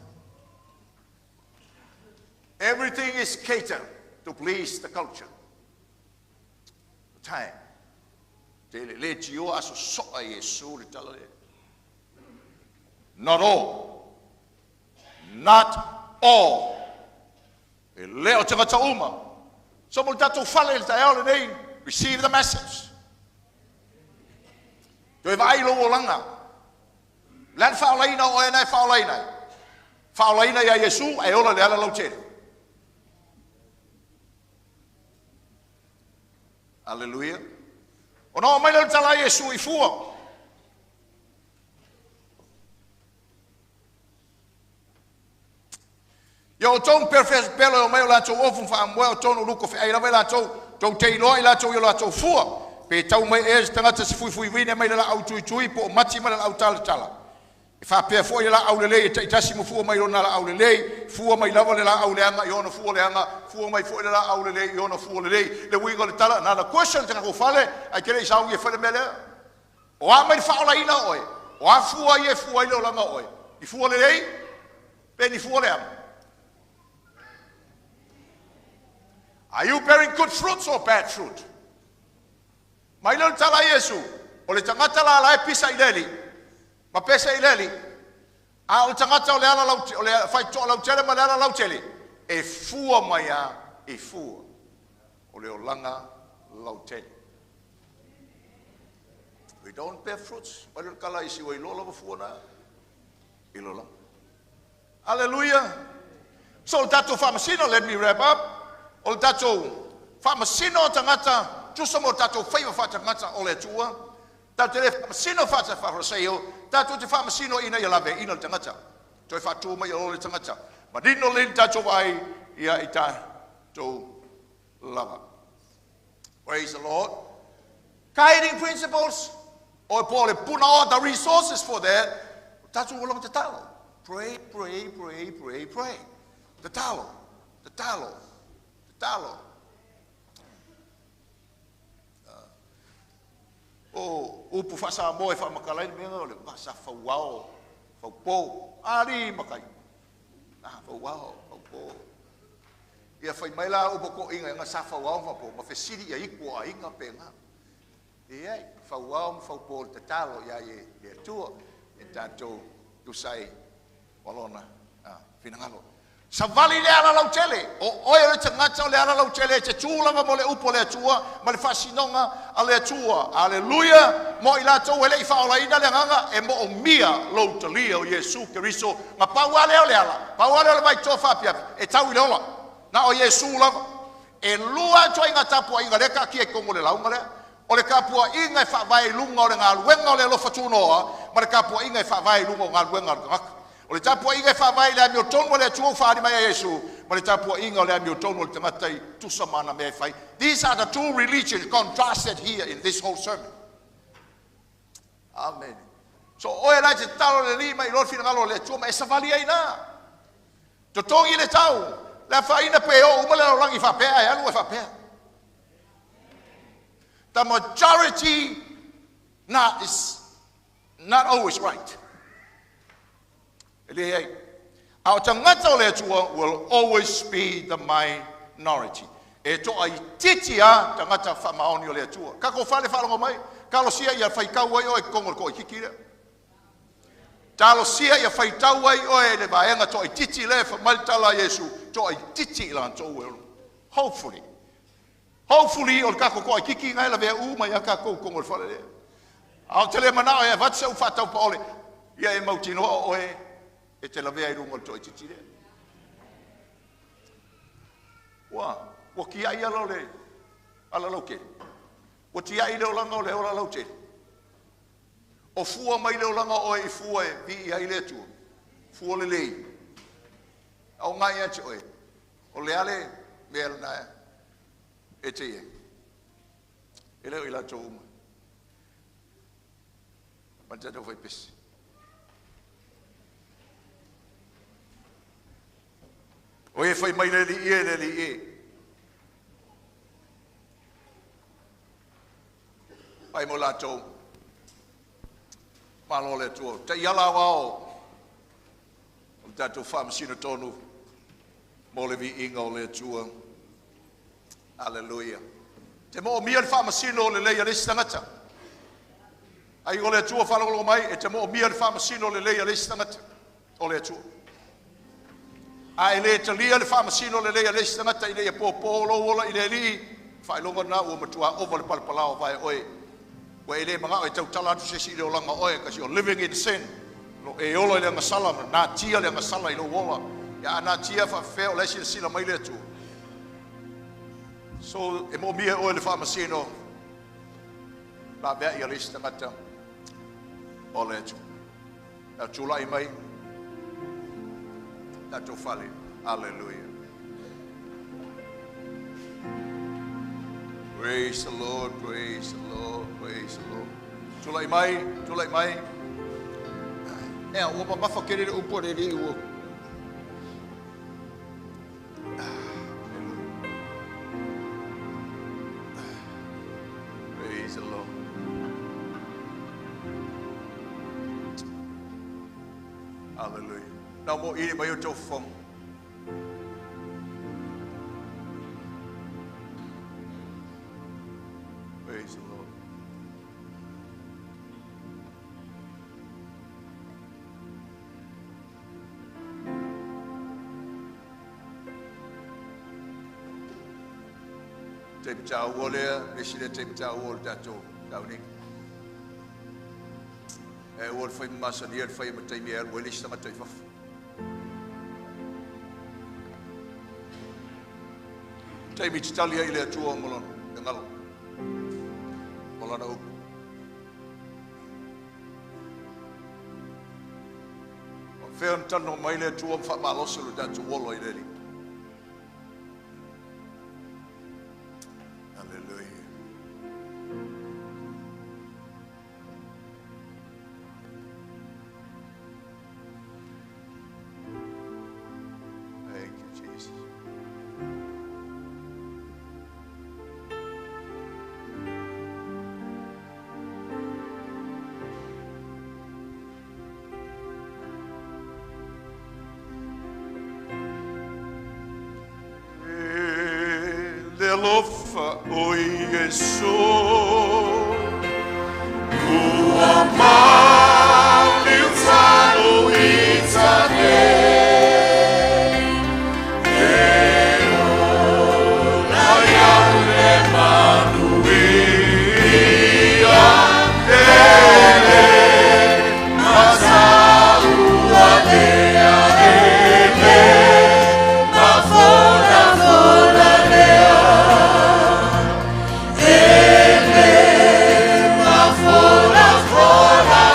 Everything is catered to please the culture. The time. Te le le tio aso soa Iesu le tala le. Not all. Not all. E le o tangata uma. So mo le tatou fale le taeao lenei, receive the message. Toe vaai lou olaga. Le ana faolaina o oe na e faolaina ai. Faolaina ia Iesu e ola le ala lautele. Hallelujah. O nā mai le tala Iesu i fua. Ia o tōng perfect pelo o mai o lātou ofu wha o tōnu luko whi ai lava i lātou, tō te iloa i lātou i o lātou fua. Pe tau mai e se tangata se fui fui wine mai le la au tui tui po o mati mai le la au tala tala. E whapea fo i la au lelei e taitasi mo fua mai ona la au lelei, fua mai lava le la au leanga i ona fua leanga, fua mai fo i le la au lelei i ona fua lelei. Le uiga le tala, nā la question te ngako fale, ai kere i sau i e whale mea. O a mai whaola ina oe, o a fua i e fua i le olanga oe. I fua lelei, pe ni fua leanga. Are you bearing good fruits or bad fruit? Mai le tala Iesu, o le tangata la la e pisa i leli, ma pesa i leli, a o le tangata o le ala lau, o le whaitoa lautele ma le ala lautele, e fua mai a, e fua, o le olanga lautele. We don't bear fruits. Mai le kala isi o i lola fua na, i lola. Hallelujah. So o tatou whamasino, let me wrap up. O le tatou whamasino tangata, tusa mo tatou whaiva whatangata o le atua, tatou te le whamasino whata wharoseio, tatou te whamasino ina ia lave ina le tangata. Toi whatua mai o le tangata. Ma rino le tatou ai ia i tatou lava. Praise the Lord. Guiding principles, o po le puna o the resources for that, tatou olanga te talo. Pray, pray, pray, pray, pray. Te talo, te talo, te talo. O upu whasa moe wha makalaini mea o le wasa whauao, whaupō, ari makai. Ah, whauao, whaupō. Ia whai mai la upo ko inga, inga sa whauao whaupō, ma whesiri ia iku a inga pe ngā. E ai, whauao ma whaupō te talo ia e le atua, e tātou tusai walona, finangalo. Savali le ala lautele, o oe le tangata o le ala lautele, e te tūlanga mo le upo le atua, ma le whasinonga a le atua. Aleluia, mo i lātou ele i whaolaina le nganga, e mo o mia lou talia o Iesu Keriso. Nga pau ale o le ala, pau ale o le vai toa whapiapi, e tau i le ola, na o Iesu lava. E lua atua inga tapua inga leka ki e kongo le launga lea. O le kapua inga e whaavae lunga o le ngā luenga o le alofa tūnoa, ma le kapua inga e whaavae lunga o ngā luenga o le kangaka. O le tapua inga e whaavae le amio tonu o le atua whaari mai a Iesu, ma le tapua inga o le amio tonu o le tangata i tusa mana mea e whai. These are the two religions contrasted here in this whole sermon. Amen. So oe lai te talo le lima i lor whingalo le atua, ma e savali ai nā. Totongi le tau, le whaina pe o uma le rangi whapea, e alu e whapea. The majority not is not always right. Our tangata o le atua will always be the minority. E toa i titi a tangata whamaoni o le atua. Kako whale whalongo mai, kalosia ia whaikau ai oe kongo ko i kiki lea. Talosia ia whaitau ai oe le vaenga toa i titi le whamali tala Iesu, toa i titi i lantou e. Hopefully. Hopefully, o le kako ko i kiki ngai la vea u mai a kako kongo le whale lea. A ou te le manao e avatu se upu faataupaole, ia e mautinoa o oe e te lavea i luga o le toaitiiti lea. Ua, ua tiai ala o le ala lautele. Ua tiai le olaga o le ola lautele. O fua mai le olaga o oe i fua e viia ai le Atua. Fua lelei. A o ngai ia te oe, o le a le mea lena e te i ai. E le o i latou uma. Ma le tatou faipese. O e fai mai le Alii e, le Alii e. Fai mo latou. Malo le Atua. Taiala aoao o le tatou faamasino tonu mo le viiga o le Atua. Aleluia. Te moomia le faamasino o lelei a le isi tagata. Ai o le Atua faalogologo mai, e te moomia le faamasino lelei a le isi tagata o le Atua. A e le talia le faamasino lelei a le isi tagata ina ia pōpō lou ola i le Alii, faailoga lena ua matua ova le palapalao vae oe. Ua e le manao e tautala atu se isi i le olaga o oe, because you're living in sin. Lo e ola i le agasala, ma natia le agasala i lou ola. Ia a natia faafefea o la e silasila mai le Atua. So, e moomia e oe le faamasino laveai a le isi tagata o le Atua. Ia tulai mai tatou fale. Hallelujah. Praise the Lord, praise the Lord, praise the Lord. Tulai mai, tulai mai. Ea, ua mamafa tele le upu a le Alii ua. Praise the Lord. Hallelujah. Nau mo ili mai o tau fofoga. Praise the Lord. Taimi taua lea, le isi lea taimi taua o le tatou tauniga. E ua le fai masania le fai ma taimi e alu ai le isi tagata i fafo. Taimi te tali ai i le Atua ma lona finagalo, ma lana upu. O fea ona talanoa mai le Atua ma faamalosi lo tatou ola i le Alii. Hallelujah. Thank you, Jesus. E le alofa o Iesu ua maliu talo i tane e ola ia le manuia tele masaua lea e le mafola lea e le mafola fola.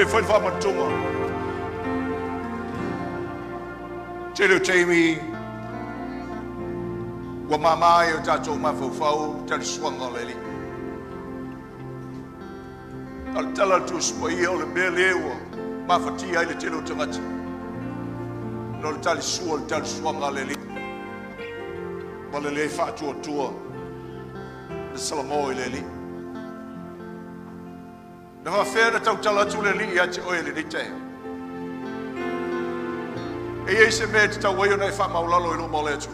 E fai le faamanatuga. Tele o taimi ua māmā ai o tatou mafaufau talisuaga o le Alii. A o le tala a le Tusi Paia o le mea lea ua mafatia ai le tele o tagata, ona o le talisua o le talisuaga a le Alii ma le le faatuatua le salamo i le Alii. Na faafefea ona tautala atu le Alii ia te oe i lenei taeao? E i ai se mea e tatau ai ona e faamaualalo i luma o le Atua?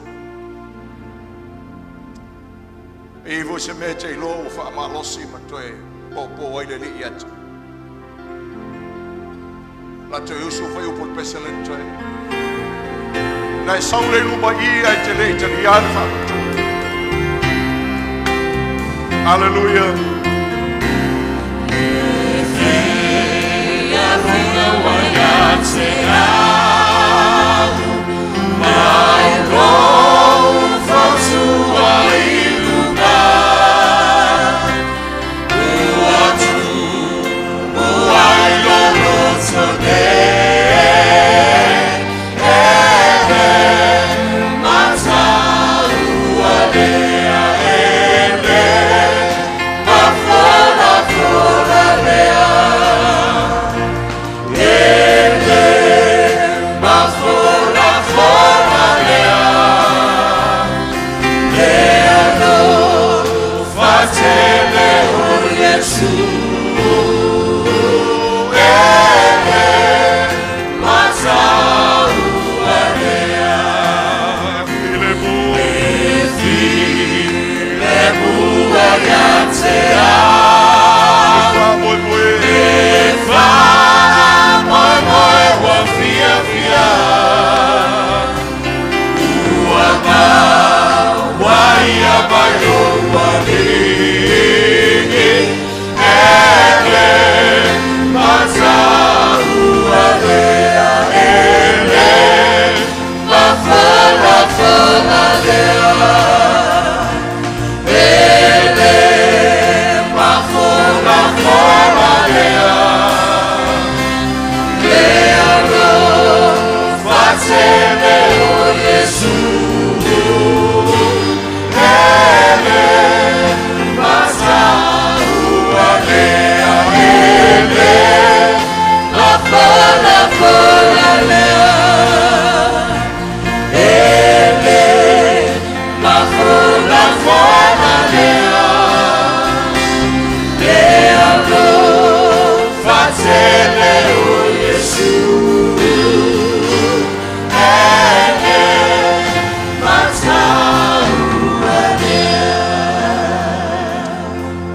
E i ai foi se mea e te iloa ua faamalosi ma toe popo ai le Alii ia te oe? La toe usu fai upu o le pese le toe. Na e sau le luma i ai te le italia le faamatutu. Hallelujah.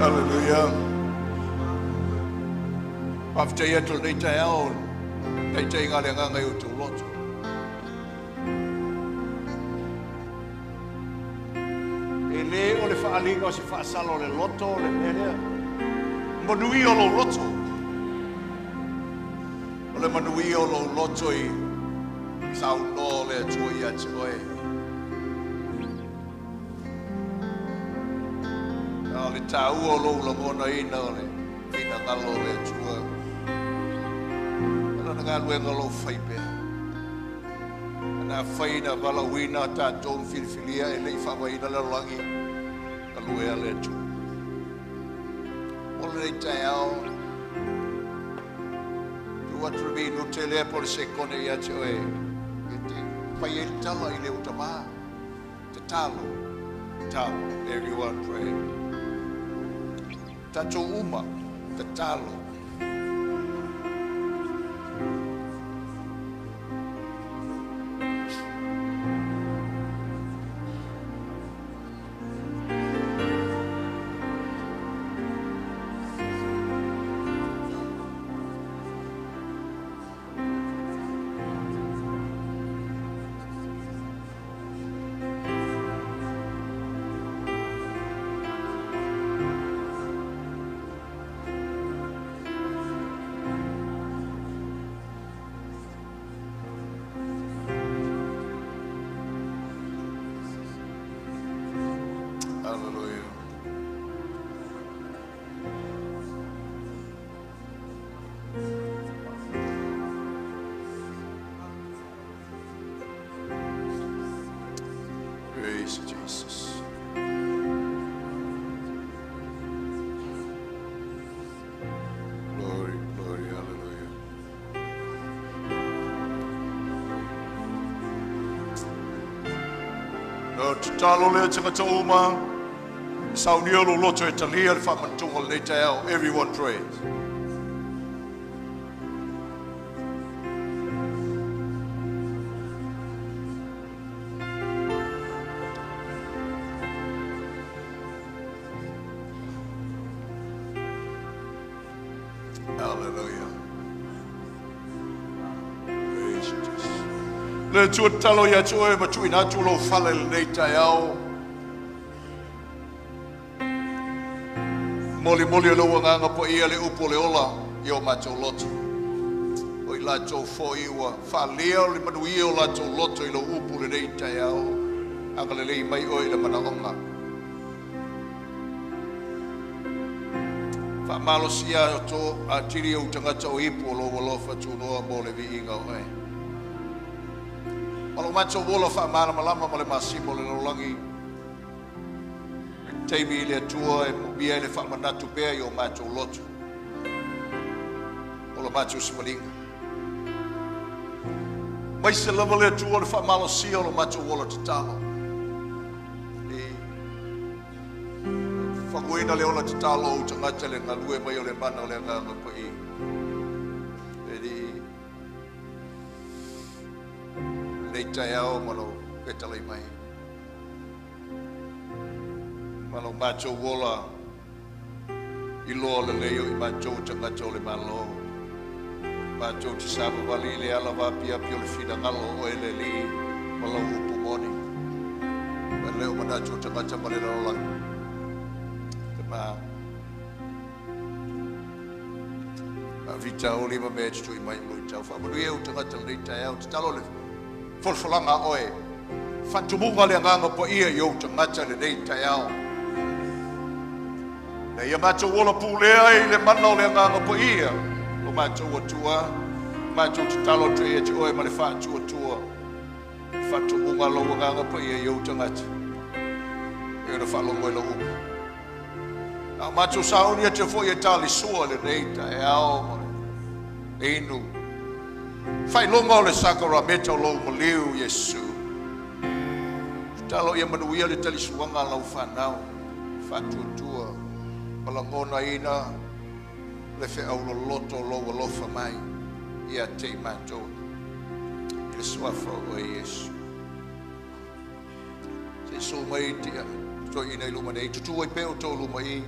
Hallelujah. Faafetai atu lenei taeao taitaiga le agaga i o outou loto. E lē o le faaliga o se faasala o le loto o le mea lea. Manuia o lou loto. O le manuia o lou loto i saunoa o le Atua ia te oe. A o le tāua o lou lagonaina o le finagalo o le Atua. Ala na galuega o lou fai pea. Ana fai na valaauina tatou ma filifilia e le i faavaeina le lalolagi galue a le Atua. O lenei taeao, tuu atu le minute lea po o le sekone ia te oe e te fai ai le tala i le utama. Tatalo, tatalo. Everyone pray. Tatou uma, tatalo. Praise Jesus. Glory, glory, hallelujah. No tatalo lea tagata uma, saunia lo loto e talia le whaamantunga o lenei taeao. Everyone prays. Hallelujah. Praise Jesus. Le Atua tatalo ia te oe ma tuuina atu lou fala i lenei taeao. Molimoli e lou Agaga Paia le upu o le ola i o matou loto. O i latou foi ua faaalia le manuia o latou loto i lou upu i lenei taeao, agalelei mai oe i le manaoga. Faamalosia atili ou tagata o ipu o lou alofa tunoa mo le viiga o oe. Ma lo matou ola faamalamalama ma le masima o le lalolagi, taimi i le Atua e moomia ai le faamanatu pea i o matou loto o lo matou savaliga. Aemaise lava le Atua le faamalosia o lo matou ola tatalo. E faguina le ola tatalo o ou tagata le galue mai o le mana o le Agaga Paia. E alii lenei taeao ma lou fetalai mai. Ma lo matou ola iloa lelei o i matou o tagata o le Malo. Matou te savavali i le ala vaapiapi o le finagalo o oe le Alii ma lau upu moni. Ma e le o manatu o tagata ma le lalolagi. Tama, faafitauli ma mea e tutui mai ma luitau. Faamanuia ou tagata i lenei taeao. Tatalo le folafolaga a oe. Faatumuga le Agaga Paia i ou tagata i lenei taeao. Ina ia matou ola pulea i le mana o le Agaga Paia, lo matou Atua, matou tatalo atu ia te oe ma le faatuatua, faatumuga lou Agaga Paia i ou tagata. E ona faalogo i lau upu. A o matou sauni atu foi e talisua lenei taeao ma le inu. Faailoga o le sakarameta o lou maliu, Iesu. Tatalo ia manuia le talisuaga a lau fanau, faatuatua ma lagonaina le feau loloto o lou alofa mai ia te i matou i le suafa o oe Iesu. Se i susu mai toeaiina i luma nei, tutu ai pea outou luma i.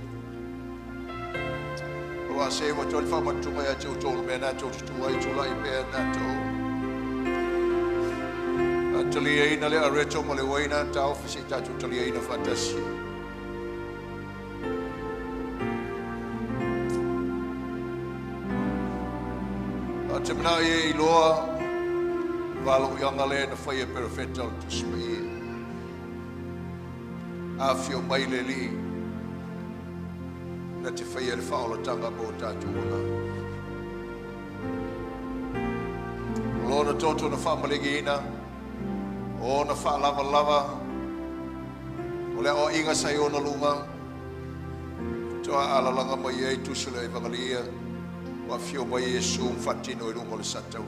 O lo a seu atu ai le faamanatuga ia te outou le mea na tou tutu ai, tulai pea tatou. A taliaina le areto ma le uaina, taofi se i tatou taliaina faatasi. A te manao e iloa valoiaga lea na faia e perofeta o le Tusi Paia. Afio mai le Alii na te faia le faaolataga mo tatou agaga. O lona toto na faamalegiina, o ona faalavalava, o le aoaiga sa i ona luga, toa alalaga mai ai tusi o le Evangelia, ua afio mai Iesu ma faatino i luga o le sataua.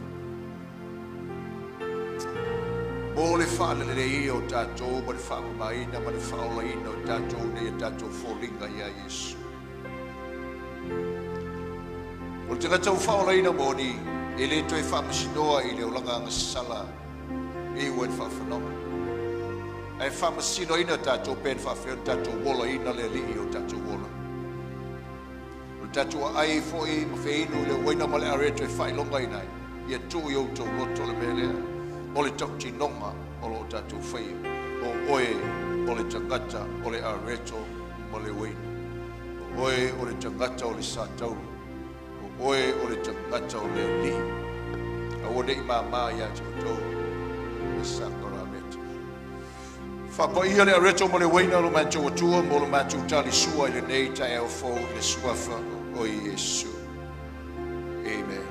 Mo le faaleleia o tatou ma le faamamaina ma le faaolaina o tatou ina ia tatou foliga ia Iesu. O le tagata ua faaolaina moni, e le toe faamasinoa i le olaga agasala e iu ai le faafanoga. Ae faamasinoina tatou pe na faafefea ona tatou olaina le Alii o tatou ola. O le tatou aai foi ma feinu i le uaina ma le areto e faailogaina ai, ia tuu i outou loto le mea lea, o le tautinoga o lo o tatou faia, o oe o le tagata o le areto ma le uaina, o oe o le tagata o le satauro, o oe o le tagata o le Alii. Aua ne i māmā ia te outou le sakarameta. Faapaia le areto ma le uaina lo matou Atua mo lo matou talisua i lenei taeao fou i le suafa o Iesu. Amen.